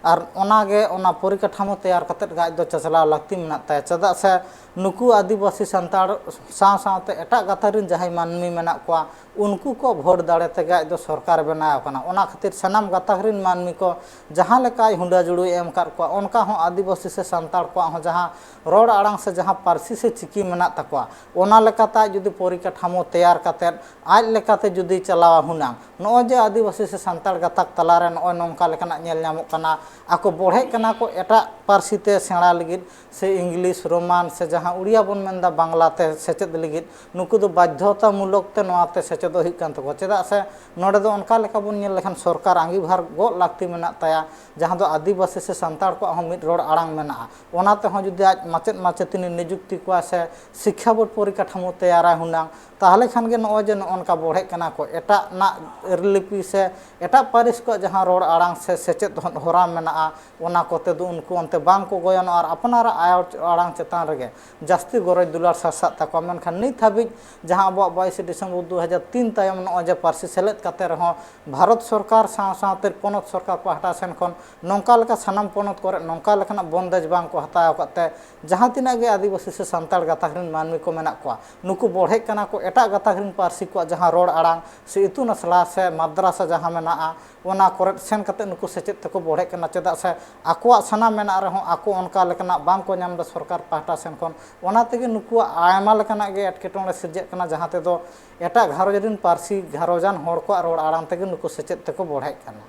ᱟᱨ ᱚᱱᱟᱜᱮ ᱚᱱᱟ ᱯᱚᱨᱤᱠᱟᱴᱷᱟᱢᱳ ᱛᱮᱭᱟᱨ ᱠᱟᱛᱮᱫ ᱜᱮ ᱟᱡ ᱫᱚ ᱪᱟᱪᱞᱟᱣ ᱞᱟᱹᱠᱛᱤ ᱢᱮᱱᱟᱜ ᱛᱟᱭᱟ᱾ ᱪᱮᱫᱟᱜ ᱥᱮ ᱱᱩᱠᱩ ᱟᱹᱫᱤᱵᱟᱹᱥᱤ ᱥᱟᱱᱛᱟᱲ ᱥᱟᱶ ᱥᱟᱶᱛᱮ ᱮᱴᱟᱜ ᱜᱟᱛᱟᱠ ᱨᱮᱱ ᱡᱟᱦᱟᱸᱭ ᱢᱟᱹᱱᱢᱤ ᱢᱮᱱᱟᱜ ᱠᱚᱣᱟ, ᱩᱱᱠᱩ ᱠᱚ ᱵᱷᱳᱴ ᱫᱟᱲᱮ ᱛᱮᱜᱮ ᱟᱡ ᱫᱚ ᱥᱚᱨᱠᱟᱨ ᱵᱮᱱᱟᱣ ᱟᱠᱟᱱᱟ᱾ ᱚᱱᱟ ᱠᱷᱟᱹᱛᱤᱨ ᱥᱟᱱᱟᱢ ᱜᱟᱛᱟᱠ ᱨᱮᱱ ᱢᱟᱹᱱᱢᱤ ᱠᱚ ᱡᱟᱦᱟᱸ ᱞᱮᱠᱟᱭ ᱦᱩᱸᱰᱟᱹ ᱡᱩᱲᱩᱭ ᱮᱢ ᱟᱠᱟᱫ ᱠᱚᱣᱟ, ᱚᱱᱠᱟ ᱦᱚᱸ ᱟᱹᱫᱤᱵᱟᱹᱥᱤ ᱥᱮ ᱥᱟᱱᱛᱟᱲ ᱠᱚᱣᱟᱜ ᱦᱚᱸ ᱡᱟᱦᱟᱸ ᱨᱚᱲ ᱟᱲᱟᱝ ᱥᱮ ᱡᱟᱦᱟᱸ ᱯᱟᱹᱨᱥᱤ ᱥᱮ ᱪᱤᱠᱤ ᱢᱮᱱᱟᱜ ᱛᱟᱠᱚᱣᱟ, ᱚᱱᱟ ᱞᱮᱠᱟᱛᱮ ᱟᱡ ᱡᱩᱫᱤ ᱯᱚᱨᱤᱠᱟᱴᱷᱟᱢᱳ ᱛᱮᱭᱟᱨ ᱠᱟᱛᱮᱫ ᱟᱡ ᱞᱮᱠᱟᱛᱮ ᱡᱩᱫᱤ ᱪᱟᱞᱟᱣᱟ ᱦᱩᱱᱟᱹᱝ, ᱱᱚᱜᱼᱚᱭ ᱡᱮ ᱟᱹᱫᱤᱵᱟᱹᱥᱤ ᱥᱮ ᱥᱟᱱᱛᱟᱲ ᱜᱟᱛᱟᱠ ᱛᱟᱞᱟᱨᱮ ᱱᱚᱜᱼᱚᱭ ᱱᱚᱝᱠᱟ ᱞᱮᱠᱟᱱᱟᱜ ᱧᱮᱞ ᱧᱟᱢᱚᱜ ᱠᱟᱱᱟ, ᱟᱠᱚ ᱵᱚᱲᱦᱮᱜ ᱠᱟᱱᱟ ᱠᱚ ᱮᱴᱟᱜ ᱯᱟᱹᱨᱥᱤ ᱛᱮ ᱥᱮᱬᱟ ᱞᱟᱹᱜᱤᱫ ᱥᱮ ᱤᱝᱞᱤᱥ, ᱨᱳᱢᱟᱱ ᱥᱮ ᱡᱟᱦᱟᱸ ᱩᱲᱤᱭᱟ ᱵᱚᱱ ᱢᱮᱱᱫᱟ ᱵᱟᱝᱞᱟ ᱛᱮ ᱥᱮᱪᱮᱫ ᱞᱟᱹᱜᱤᱫ, ᱱᱩᱠᱩ ᱫᱚ ᱵᱟᱫᱽᱫᱷᱚᱛᱟᱢᱩᱞᱚᱠ ᱛᱮ ᱱᱚᱣᱟ ᱛᱮ ᱥᱮᱪᱮᱫᱚᱜ ᱦᱩᱭᱩᱜ ᱠᱟᱱ ᱛᱟᱠᱚᱣᱟ᱾ ᱪᱮᱫᱟᱜ ᱥᱮ ᱱᱚᱰᱮ ᱫᱚ ᱚᱱᱠᱟ ᱞᱮᱠᱟ ᱵᱚᱱ ᱧᱮᱞ ᱞᱮᱠᱷᱟᱱ ᱥᱚᱨᱠᱟᱨ ᱟᱸᱜᱤᱵᱷᱟᱨ ᱜᱚᱜ ᱞᱟᱹᱠᱛᱤ ᱢᱮᱱᱟᱜ ᱛᱟᱭᱟ, ᱡᱟᱦᱟᱸ ᱫᱚ ᱟᱹᱫᱤᱵᱟᱹᱥᱤ ᱥᱮ ᱥᱟᱱᱛᱟᱲ ᱠᱚᱣᱟᱜ ᱦᱚᱸ ᱢᱤᱫ ᱨᱚᱲ ᱟᱲᱟᱝ ᱢᱮᱱᱟᱜᱼᱟ᱾ ᱚᱱᱟ ᱛᱮᱦᱚᱸ ᱡᱩᱫᱤ ᱟᱡ ᱢᱟᱪᱮᱫ ᱢᱟᱪᱮᱛᱟᱹᱱᱤ ᱱᱤᱡᱩᱠᱛᱤ ᱠᱚᱣᱟ ᱥᱮ ᱥᱤᱠᱠᱷᱟ ᱵᱳᱨᱰ ᱯᱚᱨᱤᱠᱟᱴᱷᱟᱢᱳ ᱛᱮᱭᱟᱨᱟᱭ ᱦᱩᱱᱟᱹᱝ, ᱛᱟᱦᱚᱞᱮ ᱠᱷᱟᱱ ᱜᱮ ᱱᱚᱜᱼᱚᱭ ᱡᱮ ᱱᱚᱜᱼᱚ ᱱᱚᱝᱠᱟ ᱵᱚᱲᱦᱮᱜ ᱠᱟᱱᱟ ᱠᱚ, ᱮᱴᱟᱜ ᱱᱟᱜ ᱞᱤᱯᱤ ᱥᱮ ᱮᱴᱟᱜ ᱯᱟᱹᱨᱤᱥ ᱠᱚᱣᱟᱜ ᱡᱟᱦᱟᱸ ᱨᱚᱲ ᱟᱲᱟᱝ ᱥᱮ ᱥᱮᱪᱮᱫ ᱦᱚᱨᱟ ᱢᱮᱱᱟᱜᱼᱟ, ᱚᱱᱟ ᱠᱚᱛᱮ ᱫᱚ ᱩᱱᱠᱩ ᱚᱱᱛᱮ ᱵᱟᱝ ᱠᱚ ᱜᱚᱭᱚᱱᱚᱜᱼᱟ ᱟᱨ ᱟᱯᱱᱟᱨᱟᱜ ᱟᱭᱳ ᱟᱲᱟᱝ ᱪᱮᱛᱟᱱ ᱨᱮᱜᱮ ᱡᱟᱹᱥᱛᱤ ᱜᱚᱨᱚᱡᱽ ᱫᱩᱞᱟᱹᱲ ᱥᱟᱨᱥᱟᱜ ᱛᱟᱠᱚᱣᱟ᱾ ᱢᱮᱱᱠᱷᱟᱱ ᱱᱤᱛ ᱦᱟᱹᱵᱤᱡ ᱡᱟᱦᱟᱸ ᱟᱵᱚᱣᱟᱜ ᱵᱟᱭᱤᱥᱮ ᱰᱤᱥᱮᱢᱵᱚᱨ ᱫᱩ ᱦᱟᱡᱟᱨ ᱛᱤᱱ ᱛᱟᱭᱚᱢ ᱱᱚᱜᱼᱚᱭ ᱡᱮ ᱯᱟᱹᱨᱥᱤ ᱥᱮᱞᱮᱫ ᱠᱟᱛᱮ ᱨᱮᱦᱚᱸ ᱵᱷᱟᱨᱚᱛ ᱥᱚᱨᱠᱟᱨ ᱥᱟᱶ ᱥᱟᱶᱛᱮ ᱯᱚᱱᱚᱛ ᱥᱚᱨᱠᱟᱨ ᱯᱟᱦᱴᱟ ᱥᱮᱱ ᱠᱷᱚᱱ ᱱᱚᱝᱠᱟ ᱞᱮᱠᱟ ᱥᱟᱱᱟᱢ ᱯᱚᱱᱚᱛ ᱠᱚᱨᱮ ᱱᱚᱝᱠᱟ ᱞᱮᱠᱟᱱᱟᱜ ᱵᱚᱱᱫᱮᱡᱽ ᱵᱟᱝ ᱠᱚ ᱦᱟᱛᱟᱣ ᱟᱠᱟᱫ ᱛᱮ ᱡᱟᱦᱟᱸ ᱛᱤᱱᱟᱹᱜ ᱜᱮ ᱟᱹᱫᱤᱵᱟᱹᱥᱤ ᱥᱮ ᱥᱟᱱᱛᱟᱲ ᱜᱟᱛᱟᱠ ᱨᱮᱱ ᱢᱟᱹᱱᱢᱤ ᱠᱚ ᱢᱮᱱᱟᱜ ᱠᱚᱣᱟ, ᱱᱩᱠᱩ ᱵᱚᱲᱦᱮᱜ ᱠᱟᱱᱟ ᱠᱚ ᱮᱴᱟᱜ ᱜᱟᱛᱟᱠ ᱨᱮᱱ ᱯᱟᱹᱨᱥᱤ ᱠᱚᱣᱟᱜ ᱡᱟᱦᱟᱸ ᱨᱚᱲ ᱟᱲᱟᱝ ᱥᱮ ᱤᱛᱩᱱ ᱟᱥᱲᱟ ᱥᱮ ᱢᱟᱫᱽᱨᱟᱥᱟ ᱡᱟᱦᱟᱸ ᱢᱮᱱᱟᱜᱼᱟ, ᱚᱱᱟ ᱠᱚᱨᱮ ᱥᱮᱱ ᱠᱟᱛᱮ ᱱᱩᱠᱩ ᱥᱮᱪᱮᱫ ᱛᱮᱠᱚ ᱵᱚᱲᱦᱮᱜ ᱠᱟᱱᱟ᱾ ᱪᱮᱫᱟᱜ ᱥᱮ ᱟᱠᱚᱣᱟᱜ ᱥᱟᱱᱟ ᱢᱮᱱᱟᱜ ᱨᱮᱦᱚᱸ ᱟᱠᱚ ᱚᱱᱠᱟ ᱞᱮᱠᱟᱱᱟᱜ ᱵᱟᱝ ᱠᱚ ᱧᱟᱢ ᱮᱫᱟ ᱥᱚᱨᱠᱟᱨ ᱯᱟᱦᱴᱟ ᱥᱮᱱ ᱠᱷᱚᱱ᱾ ᱚᱱᱟ ᱛᱮᱜᱮ ᱱᱩᱠᱩᱣᱟᱜ ᱟᱭᱢᱟ ᱞᱮᱠᱟᱱᱟᱜ ᱜᱮ ᱮᱴᱠᱮᱴᱚᱬᱮ ᱥᱤᱨᱡᱟᱹᱜ ᱠᱟᱱᱟ, ᱡᱟᱦᱟᱸ ᱛᱮᱫᱚ ᱮᱴᱟᱜ ᱜᱷᱟᱨᱚᱸᱡᱽ ᱨᱮᱱ ᱯᱟᱹᱨᱥᱤ ᱜᱷᱟᱨᱚᱸᱡᱟᱱ ᱦᱚᱲ ᱠᱚᱣᱟᱜ ᱨᱚᱲ ᱟᱲᱟᱝ ᱛᱮᱜᱮ ᱱᱩᱠᱩ ᱥᱮᱪᱮᱫ ᱛᱮᱠᱚ ᱵᱚᱲᱦᱮᱜ ᱠᱟᱱᱟ᱾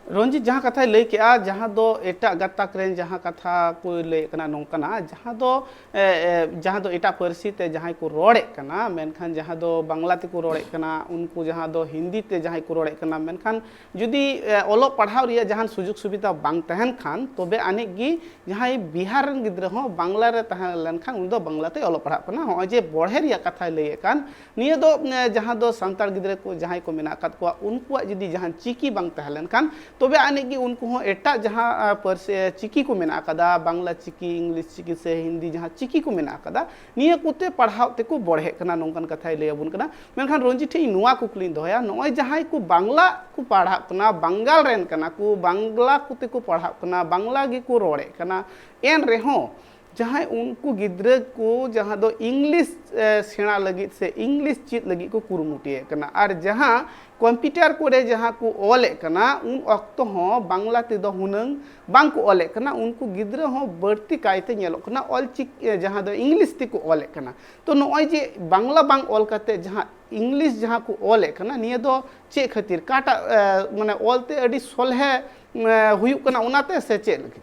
ᱨᱚᱧᱡᱤᱛ ᱡᱟᱦᱟᱸ ᱠᱟᱛᱷᱟᱭ ᱞᱟᱹᱭ ᱠᱮᱜᱼᱟ, ᱡᱟᱦᱟᱸ ᱫᱚ ᱮᱴᱟᱜ ᱜᱟᱛᱟᱠ ᱨᱮᱱ ᱡᱟᱦᱟᱸ ᱠᱟᱛᱷᱟ ᱠᱚ ᱞᱟᱹᱭᱮᱫ ᱠᱟᱱᱟ ᱱᱚᱝᱠᱟᱱᱟᱜ, ᱡᱟᱦᱟᱸ ᱫᱚ ᱮ, ᱮ, ᱡᱟᱦᱟᱸ ᱫᱚ ᱮᱴᱟᱜ ᱯᱟᱹᱨᱥᱤ ᱛᱮ ᱡᱟᱦᱟᱸᱭ ᱠᱚ ᱨᱚᱲᱮᱫ ᱠᱟᱱᱟ, ᱢᱮᱱᱠᱷᱟᱱ ᱡᱟᱦᱟᱸ ᱫᱚ ᱵᱟᱝᱞᱟ ᱛᱮᱠᱚ ᱨᱚᱲᱮᱫ ᱠᱟᱱᱟ, ᱩᱱᱠᱩ ᱡᱟᱦᱟᱸ ᱫᱚ ᱦᱤᱱᱫᱤ ᱛᱮ ᱡᱟᱦᱟᱸᱭ ᱠᱚ ᱨᱚᱲᱮᱫ ᱠᱟᱱᱟ, ᱢᱮᱱᱠᱷᱟᱱ ᱡᱩᱫᱤ ᱮ, ᱚᱞᱚᱜ ᱯᱟᱲᱦᱟᱣ ᱨᱮᱭᱟᱜ ᱡᱟᱦᱟᱱ ᱥᱩᱡᱳᱜᱽ ᱥᱩᱵᱤᱫᱷᱟ ᱵᱟᱝ ᱛᱟᱦᱮᱱ ᱠᱷᱟᱱ, ᱛᱚᱵᱮ ᱟᱹᱱᱤᱡ ᱜᱮ ᱡᱟᱦᱟᱸᱭ ᱵᱤᱦᱟᱨ ᱨᱮᱱ ᱜᱤᱫᱽᱨᱟᱹ ᱦᱚᱸ ᱵᱟᱝᱞᱟ ᱨᱮ ᱛᱟᱦᱮᱸ ᱞᱮᱱᱠᱷᱟᱱ ᱩᱱᱤ ᱫᱚ ᱵᱟᱝᱞᱟ ᱛᱮᱭ ᱚᱞᱚᱜ ᱯᱟᱲᱦᱟᱜ ᱠᱟᱱᱟ᱾ ᱱᱚᱜᱼᱚᱭ ᱡᱮ ᱵᱚᱲᱦᱮ ᱨᱮᱭᱟᱜ ᱠᱟᱛᱷᱟᱭ ᱞᱟᱹᱭᱮᱫ ᱠᱟᱱ, ᱱᱤᱭᱟᱹ ᱫᱚ ᱮ, ᱡᱟᱦᱟᱸ ᱫᱚ ᱥᱟᱱᱛᱟᱲ ᱜᱤᱫᱽᱨᱟᱹ ᱠᱚ ᱡᱟᱦᱟᱸᱭ ᱠᱚ ᱢᱮᱱᱟᱜ ᱟᱠᱟᱫ ᱠᱚᱣᱟ, ᱩᱱᱠᱩᱣᱟᱜ ᱡᱩᱫᱤ ᱡᱟᱦᱟᱱ ᱪᱤᱠᱤ ᱵᱟᱝ ᱛᱟᱦᱮᱸ ᱞᱮᱱᱠᱷᱟᱱ, ᱛᱚᱵᱮ ᱟᱹᱱᱤᱡ ᱜᱮ ᱩᱱᱠᱩ ᱦᱚᱸ ᱮᱴᱟᱜ ᱡᱟᱦᱟᱸ ᱮ, ᱯᱟᱹᱨᱥᱤ ᱮ, ᱪᱤᱠᱤ ᱠᱚ ᱢᱮᱱᱟᱜ ᱟᱠᱟᱫᱟ, ᱵᱟᱝᱞᱟ ᱪᱤᱠᱤ, ᱤᱝᱞᱤᱥ ᱪᱤᱠᱤ ᱥᱮ ᱦᱤᱱᱫᱤ ᱡᱟᱦᱟᱸ ᱪᱤᱠᱤ ᱠᱚ ᱢᱮᱱᱟᱜ ᱟᱠᱟᱫᱟ, ᱱᱤᱭᱟᱹ ᱠᱚᱛᱮ ᱯᱟᱲᱦᱟᱣ ᱛᱮᱠᱚ ᱵᱚᱲᱦᱮᱜ ᱠᱟᱱᱟ, ᱱᱚᱝᱠᱟᱱ ᱠᱟᱛᱷᱟᱭ ᱞᱟᱹᱭ ᱟᱵᱚᱱ ᱠᱟᱱᱟ᱾ ᱢᱮᱱᱠᱷᱟᱱ ᱨᱚᱧᱡᱤᱛ ᱴᱷᱮᱱ ᱤᱧ ᱱᱚᱣᱟ ᱠᱩᱠᱞᱤᱧ ᱫᱚᱦᱚᱭᱟ, ᱱᱚᱜᱼᱚᱭ ᱡᱟᱦᱟᱸᱭ ᱠᱚ ᱵᱟᱝᱞᱟ ᱠᱚ ᱯᱟᱲᱦᱟᱜ ᱠᱟᱱᱟ, ᱵᱟᱝᱜᱟᱞ ᱨᱮᱱ ᱠᱟᱱᱟ ᱠᱚ, ᱵᱟᱝᱞᱟ ᱠᱚᱛᱮ ᱠᱚ ᱯᱟᱲᱦᱟᱜ ᱠᱟᱱᱟ, ᱵᱟᱝᱞᱟ ᱜᱮᱠᱚ ᱨᱚᱲᱮᱫ ᱠᱟᱱᱟ, ᱮᱱ ᱨᱮᱦᱚᱸ ᱡᱟᱦᱟᱸᱭ ᱩᱱᱠᱩ ᱜᱤᱫᱽᱨᱟᱹ ᱠᱚ ᱡᱟᱦᱟᱸ ᱫᱚ ᱤᱝᱞᱤᱥ ᱮ, ᱥᱮᱬᱟ ᱞᱟᱹᱜᱤᱫ ᱥᱮ ᱤᱝᱞᱤᱥ ᱪᱮᱫ ᱞᱟᱹᱜᱤᱫ ᱠᱚ ᱠᱩᱨᱩᱢᱩᱴᱩᱭᱮᱫ ᱠᱟᱱᱟ, ᱟᱨ ᱡᱟᱦᱟᱸ ᱠᱚᱢᱯᱤᱭᱩᱴᱟᱨ ᱠᱚᱨᱮ ᱡᱟᱦᱟᱸ ᱠᱚ ᱚᱞᱮᱫ ᱠᱟᱱᱟ, ᱩᱱ ᱚᱠᱛᱚ ᱦᱚᱸ ᱵᱟᱝᱞᱟ ᱛᱮᱫᱚ ᱦᱩᱱᱟᱹᱝ ᱵᱟᱝ ᱠᱚ ᱚᱞᱮᱫ ᱠᱟᱱᱟ᱾ ᱩᱱᱠᱩ ᱜᱤᱫᱽᱨᱟᱹ ᱦᱚᱸ ᱵᱟᱹᱲᱛᱤ ᱠᱟᱭᱛᱮ ᱧᱮᱞᱚᱜ ᱠᱟᱱᱟ ᱚᱞ ᱪᱤᱠᱤ ᱮ, ᱡᱟᱦᱟᱸ ᱫᱚ ᱤᱝᱞᱤᱥ ᱛᱮᱠᱚ ᱚᱞᱮᱫ ᱠᱟᱱᱟ᱾ ᱛᱚ ᱱᱚᱜᱼᱚᱭ ᱡᱮ ᱵᱟᱝᱞᱟ ᱵᱟᱝ ᱚᱞ ᱠᱟᱛᱮ ᱡᱟᱦᱟᱸ ᱤᱝᱞᱤᱥ ᱡᱟᱦᱟᱸ ᱠᱚ ᱚᱞᱮᱫ ᱠᱟᱱᱟ, ᱱᱤᱭᱟᱹ ᱫᱚ ᱪᱮᱫ ᱠᱷᱟᱹᱛᱤᱨ, ᱚᱠᱟᱴᱟᱜ ᱮ, ᱢᱟᱱᱮ ᱚᱞ ᱛᱮ ᱟᱹᱰᱤ ᱥᱚᱞᱦᱮ ᱮ, ᱦᱩᱭᱩᱜ ᱠᱟᱱᱟ, ᱚᱱᱟᱛᱮ ᱥᱮ ᱪᱮᱫ ᱞᱟᱹᱜᱤᱫ?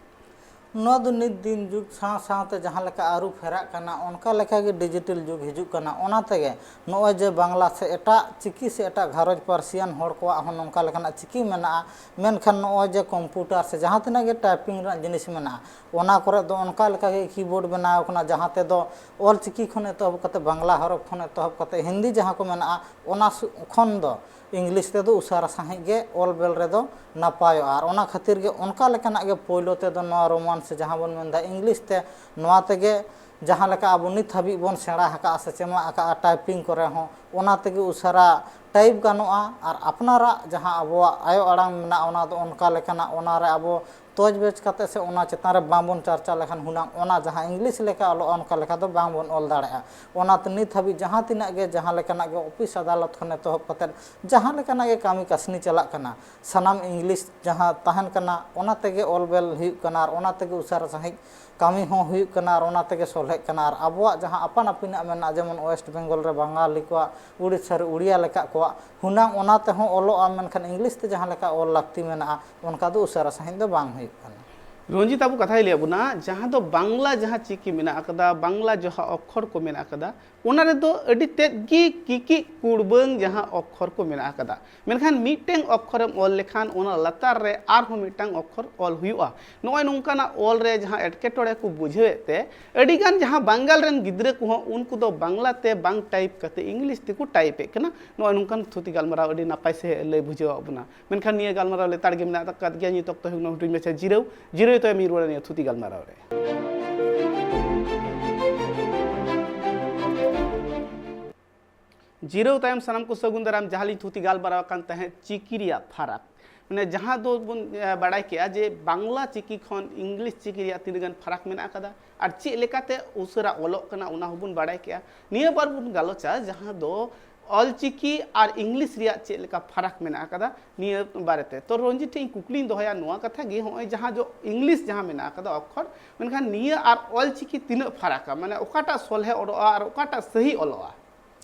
ᱱᱚᱣᱟ ᱫᱚ ᱱᱤᱛ ᱫᱤᱱ ᱡᱩᱜᱽ ᱥᱟᱶ ᱥᱟᱶᱛᱮ ᱡᱟᱦᱟᱸ ᱞᱮᱠᱟ ᱟᱹᱨᱩ ᱯᱷᱮᱨᱟᱜ ᱠᱟᱱᱟ, ᱚᱱᱠᱟ ᱞᱮᱠᱟᱜᱮ ᱰᱤᱡᱤᱴᱟᱞ ᱡᱩᱜᱽ ᱦᱤᱡᱩᱜ ᱠᱟᱱᱟ᱾ ᱚᱱᱟ ᱛᱮᱜᱮ ᱱᱚᱜᱼᱚᱭ ᱡᱮ ᱵᱟᱝᱞᱟ ᱥᱮ ᱮᱴᱟᱜ ᱪᱤᱠᱤ ᱥᱮ ᱮᱴᱟᱜ ᱜᱷᱟᱨᱚᱸᱡᱽ ᱯᱟᱹᱨᱥᱤᱭᱟᱱ ᱦᱚᱲ ᱠᱚᱣᱟᱜ ᱦᱚᱸ ᱱᱚᱝᱠᱟ ᱞᱮᱠᱟᱱᱟᱜ ᱪᱤᱠᱤ ᱢᱮᱱᱟᱜᱼᱟ, ᱢᱮᱱᱠᱷᱟᱱ ᱱᱚᱜᱼᱚᱭ ᱡᱮ ᱠᱚᱢᱯᱤᱭᱩᱴᱟᱨ ᱥᱮ ᱡᱟᱦᱟᱸ ᱛᱤᱱᱟᱹᱜ ᱜᱮ ᱴᱟᱭᱯᱤᱝ ᱨᱮᱱᱟᱜ ᱡᱤᱱᱤᱥ ᱢᱮᱱᱟᱜᱼᱟ, ᱚᱱᱟ ᱠᱚᱨᱮ ᱫᱚ ᱚᱱᱠᱟ ᱞᱮᱠᱟᱜᱮ ᱠᱤᱵᱳᱨᱰ ᱵᱮᱱᱟᱣ ᱠᱟᱱᱟ, ᱡᱟᱦᱟᱸ ᱛᱮᱫᱚ ᱚᱞ ᱪᱤᱠᱤ ᱠᱷᱚᱱ ᱮᱛᱚᱦᱚᱵ ᱠᱟᱛᱮ, ᱵᱟᱝᱞᱟ ᱦᱚᱨᱚᱯ ᱠᱷᱚᱱ ᱮᱛᱚᱦᱚᱵ ᱠᱟᱛᱮ ᱦᱤᱱᱫᱤ ᱡᱟᱦᱟᱸ ᱠᱚ ᱢᱮᱱᱟᱜᱼᱟ, ᱚᱱᱟ ᱥᱩ-, ᱠᱷᱚᱱ ᱫᱚ ᱤᱝᱞᱤᱥ ᱛᱮᱫᱚ ᱩᱥᱟᱹᱨᱟ ᱥᱟᱺᱦᱤᱡ ᱜᱮ ᱚᱞ ᱵᱮᱞ ᱨᱮᱫᱚ ᱱᱟᱯᱟᱭᱚᱜᱼᱟ᱾ ᱟᱨ ᱚᱱᱟ ᱠᱷᱟᱹᱛᱤᱨ ᱜᱮ ᱚᱱᱠᱟ ᱞᱮᱠᱟᱱᱟᱜ ᱜᱮ ᱯᱳᱭᱞᱳ ᱛᱮᱫᱚ ᱱᱚᱣᱟ ᱨᱳᱢᱟᱱ ᱥᱮ ᱡᱟᱦᱟᱸ ᱵᱚᱱ ᱢᱮᱱᱫᱟ ᱤᱝᱞᱤᱥ ᱛᱮ, ᱱᱚᱣᱟ ᱛᱮᱜᱮ ᱡᱟᱦᱟᱸ ᱞᱮᱠᱟ ᱟᱵᱚ ᱱᱤᱛ ᱦᱟᱹᱵᱤᱡ ᱵᱚᱱ ᱥᱮᱬᱟ ᱟᱠᱟᱫᱼᱟ ᱥᱮ ᱪᱮᱢᱟᱜ ᱟᱠᱟᱫᱼᱟ ᱴᱟᱭᱯᱤᱝ ᱠᱚᱨᱮ ᱦᱚᱸ, ᱚᱱᱟ ᱛᱮᱜᱮ ᱩᱥᱟᱹᱨᱟ ᱴᱟᱭᱤᱯ ᱜᱟᱱᱚᱜᱼᱟ᱾ ᱟᱨ ᱟᱯᱱᱟᱨᱟᱜ ᱡᱟᱦᱟᱸ ᱟᱵᱚᱣᱟᱜ ᱟᱭᱳ ᱟᱲᱟᱝ ᱢᱮᱱᱟᱜᱼᱟ, ᱚᱱᱟ ᱫᱚ ᱚᱱᱠᱟ ᱞᱮᱠᱟᱱᱟᱜ, ᱚᱱᱟ ᱨᱮ ᱟᱵᱚ ᱛᱚᱡᱽ ᱵᱮᱪ ᱠᱟᱛᱮ ᱥᱮ ᱚᱱᱟ ᱪᱮᱛᱟᱱ ᱨᱮ ᱵᱟᱝᱵᱚᱱ ᱪᱟᱨᱪᱟ ᱞᱮᱠᱷᱟᱱ, ᱦᱩᱱᱟᱹᱝ ᱚᱱᱟ ᱡᱟᱦᱟᱸ ᱤᱝᱞᱤᱥ ᱞᱮᱠᱟ ᱚᱞᱚᱜᱼᱟ, ᱚᱱᱠᱟ ᱞᱮᱠᱟ ᱫᱚ ᱵᱟᱝᱵᱚᱱ ᱚᱞ ᱫᱟᱲᱮᱭᱟᱜᱼᱟ᱾ ᱚᱱᱟᱛᱮ ᱱᱤᱛ ᱦᱟᱹᱵᱤᱡ ᱡᱟᱦᱟᱸ ᱛᱤᱱᱟᱹᱜ ᱜᱮ, ᱡᱟᱦᱟᱸ ᱞᱮᱠᱟᱱᱟᱜ ᱜᱮ ᱚᱯᱷᱤᱥ ᱟᱫᱟᱞᱚᱛ ᱠᱷᱚᱱ ᱮᱛᱚᱦᱚᱵ ᱠᱟᱛᱮᱫ ᱡᱟᱦᱟᱸ ᱞᱮᱠᱟᱱᱟᱜ ᱜᱮ ᱠᱟᱹᱢᱤ ᱠᱟᱹᱥᱱᱤ ᱪᱟᱞᱟᱜ ᱠᱟᱱᱟ, ᱥᱟᱱᱟᱢ ᱤᱝᱞᱤᱥ ᱡᱟᱦᱟᱸ ᱛᱟᱦᱮᱱ ᱠᱟᱱᱟ, ᱚᱱᱟ ᱛᱮᱜᱮ ᱚᱞ ᱵᱮᱞ ᱦᱩᱭᱩᱜ ᱠᱟᱱᱟ ᱟᱨ ᱚᱱᱟ ᱛᱮᱜᱮ ᱩᱥᱟᱹᱨᱟ ᱥᱟᱺᱦᱤᱡ ᱠᱟᱹᱢᱤ ᱦᱚᱸ ᱦᱩᱭᱩᱜ ᱠᱟᱱᱟ ᱟᱨ ᱚᱱᱟ ᱛᱮᱜᱮ ᱥᱚᱞᱦᱮᱜ ᱠᱟᱱᱟ᱾ ᱟᱨ ᱟᱵᱚᱣᱟᱜ ᱡᱟᱦᱟᱸ ᱟᱯᱟᱱ ᱟᱹᱯᱤᱱᱟᱜ ᱢᱮᱱᱟᱜᱼᱟ, ᱡᱮᱢᱚᱱ ᱳᱭᱮᱥᱴ ᱵᱮᱝᱜᱚᱞ ᱨᱮ ᱵᱟᱝᱜᱟᱞᱤ ᱠᱚᱣᱟᱜ, ᱩᱲᱤᱥᱥᱟ ᱨᱮ ᱩᱲᱤᱭᱟ ᱞᱮᱠᱟ ᱠᱚᱣᱟᱜ, ᱦᱩᱱᱟᱹᱝ ᱚᱱᱟ ᱛᱮᱦᱚᱸ ᱚᱞᱚᱜᱼᱟ, ᱢᱮᱱᱠᱷᱟᱱ ᱤᱝᱞᱤᱥ ᱛᱮ ᱡᱟᱦᱟᱸ ᱞᱮᱠᱟ ᱚᱞ ᱞᱟᱹᱠᱛᱤ ᱢᱮᱱᱟᱜᱼᱟ, ᱚᱱᱠᱟ ᱫᱚ ᱩᱥᱟᱹᱨᱟ ᱥᱟᱺᱦᱤᱡ ᱫᱚ ᱵᱟᱝ ᱦᱩᱭᱩᱜ ᱠᱟᱱᱟ᱾ ᱨᱚᱧᱡᱤᱛ, ᱟᱵᱚ ᱠᱟᱛᱷᱟᱭ ᱞᱟᱹᱭ ᱟᱵᱚᱱᱟ, ᱡᱟᱦᱟᱸ ᱫᱚ ᱵᱟᱝᱞᱟ ᱡᱟᱦᱟᱸ ᱪᱤᱠᱤ ᱢᱮᱱᱟᱜ ᱟᱠᱟᱫᱟ, ᱵᱟᱝᱞᱟ ᱡᱟᱦᱟᱸ ᱚᱠᱠᱷᱚᱨ ᱠᱚ ᱢᱮᱱᱟᱜ ᱟᱠᱟᱫᱟ, ᱚᱱᱟ ᱨᱮᱫᱚ ᱟᱹᱰᱤ ᱛᱮᱫ ᱜᱮ ᱠᱤᱠᱤ ᱠᱩᱲᱵᱟᱹᱝ ᱡᱟᱦᱟᱸ ᱚᱠᱠᱷᱚᱨ ᱠᱚ ᱢᱮᱱᱟᱜ ᱟᱠᱟᱫᱟ᱾ ᱢᱮᱱᱠᱷᱟᱱ ᱢᱤᱫᱴᱮᱱ ᱚᱠᱠᱷᱚᱨᱮᱢ ᱚᱞ ᱞᱮᱠᱷᱟᱱ ᱚᱱᱟ ᱞᱟᱛᱟᱨ ᱨᱮ ᱟᱨᱦᱚᱸ ᱢᱤᱫᱴᱟᱝ ᱚᱠᱠᱷᱚᱨ ᱚᱞ ᱦᱩᱭᱩᱜᱼᱟ᱾ ᱱᱚᱜᱼᱚᱭ ᱱᱚᱝᱠᱟᱱᱟᱜ ᱚᱞ ᱨᱮ ᱡᱟᱦᱟᱸ ᱮᱴᱠᱮᱴᱚᱬᱮ ᱠᱚ ᱵᱩᱡᱷᱟᱹᱣᱮᱫ ᱛᱮ, ᱟᱹᱰᱤᱜᱟᱱ ᱡᱟᱦᱟᱸ ᱵᱟᱝᱜᱟᱞ ᱨᱮᱱ ᱜᱤᱫᱽᱨᱟᱹ ᱠᱚᱦᱚᱸ ᱩᱱᱠᱩ ᱫᱚ ᱵᱟᱝᱞᱟ ᱛᱮ ᱵᱟᱝ ᱴᱟᱭᱤᱯ ᱠᱟᱛᱮ ᱤᱝᱞᱤᱥ ᱛᱮᱠᱚ ᱴᱟᱭᱤᱯ ᱮᱫ ᱠᱟᱱᱟ᱾ ᱱᱚᱜᱼᱚᱭ ᱱᱚᱝᱠᱟᱱ ᱛᱷᱩᱛᱤ ᱜᱟᱞᱢᱟᱨᱟᱣ ᱟᱹᱰᱤ ᱱᱟᱯᱟᱭ ᱥᱮ ᱞᱟᱹᱭ ᱵᱩᱡᱷᱟᱹᱣᱟᱫ ᱵᱚᱱᱟ᱾ ᱢᱮᱱᱠᱷᱟᱱ ᱱᱤᱭᱟᱹ ᱜᱟᱞᱢᱟᱨᱟᱣ ᱞᱮᱛᱟᱲ ᱜᱮ ᱢᱮᱱᱟᱜ ᱟᱠᱟᱫ ᱜᱮᱭᱟ᱾ ᱱᱤᱛ ᱚᱠᱛᱚ ᱦᱩᱭᱩᱜ ᱠᱟᱱᱟ ᱦᱩᱰᱤᱧ ᱢᱟᱪᱷᱟ ᱡᱤᱨᱟᱹᱣ᱾ ᱡᱤᱨᱟᱹᱣ ᱛᱟᱭᱚᱢ ᱤᱧ ᱨᱩᱣᱟᱹᱲᱟ ᱱᱤᱭᱟᱹ ᱛᱷᱩᱛᱤ ᱜᱟᱞᱢᱟᱨᱟᱣ ᱨᱮ᱾ ᱡᱤᱨᱟᱹᱣ ᱛᱟᱭᱚᱢ ᱥᱟᱱᱟᱢ ᱠᱚ ᱥᱟᱹᱜᱩᱱ ᱫᱟᱨᱟᱢ᱾ ᱡᱟᱦᱟᱸ ᱞᱤᱧ ᱛᱷᱩᱛᱤ ᱜᱟᱞᱢᱟᱨᱟᱣ ᱠᱟᱱ ᱛᱟᱦᱮᱸᱫ ᱪᱤᱠᱤ ᱨᱮᱭᱟᱜ ᱯᱷᱟᱨᱟᱠ, ᱢᱟᱱᱮ ᱡᱟᱦᱟᱸ ᱫᱚ ᱵᱚᱱ, ᱮ, ᱵᱟᱲᱟᱭ ᱠᱮᱜᱼᱟ ᱡᱮ ᱵᱟᱝᱞᱟ ᱪᱤᱠᱤ ᱠᱷᱚᱱ ᱤᱝᱞᱤᱥ ᱪᱤᱠᱤ ᱨᱮᱭᱟᱜ ᱛᱤᱱᱟᱹᱜ ᱜᱟᱱ ᱯᱷᱟᱨᱟᱠ ᱢᱮᱱᱟᱜ ᱟᱠᱟᱫᱟ ᱟᱨ ᱪᱮᱫ ᱞᱮᱠᱟᱛᱮ ᱩᱥᱟᱹᱨᱟ ᱚᱞᱚᱜ ᱠᱟᱱᱟ, ᱚᱱᱟ ᱦᱚᱸᱵᱚᱱ ᱵᱟᱲᱟᱭ ᱠᱮᱜᱼᱟ᱾ ᱱᱤᱭᱟᱹ ᱵᱟᱨ ᱵᱚᱱ ᱜᱟᱞᱚᱪᱟ ᱡᱟᱦᱟᱸ ᱫᱚ ᱚᱞ ᱪᱤᱠᱤ ᱟᱨ ᱤᱝᱞᱤᱥ ᱨᱮᱭᱟᱜ ᱪᱮᱫ ᱞᱮᱠᱟ ᱯᱷᱟᱨᱟᱠ ᱢᱮᱱᱟᱜ ᱟᱠᱟᱫᱟ, ᱱᱤᱭᱟᱹ ᱵᱟᱨᱮᱛᱮ᱾ ᱛᱚ ᱨᱚᱧᱡᱤᱛ ᱴᱷᱮᱱ ᱤᱧ ᱠᱩᱠᱞᱤᱧ ᱫᱚᱦᱚᱭᱟ ᱱᱚᱣᱟ ᱠᱟᱛᱷᱟ ᱜᱮ, ᱦᱚᱸᱜᱼᱚᱭ ᱡᱟᱦᱟᱸ ᱫᱚ ᱤᱝᱞᱤᱥ ᱡᱟᱦᱟᱸ ᱢᱮᱱᱟᱜ ᱟᱠᱟᱫᱟ ᱚᱠᱠᱷᱚᱨ, ᱢᱮᱱᱠᱷᱟᱱ ᱱᱤᱭᱟᱹ ᱟᱨ ᱚᱞ ᱪᱤᱠᱤ ᱛᱤᱱᱟᱹᱜ ᱯᱷᱟᱨᱟᱠᱟ? ᱢᱟᱱᱮ ᱚᱠᱟᱴᱟᱜ ᱥᱚᱞᱦᱮ ᱚᱰᱚᱜᱼᱟ ᱟᱨ ᱚᱠᱟᱴᱟᱜ ᱥᱟᱹᱦᱤ ᱚᱞᱚᱜᱼᱟ?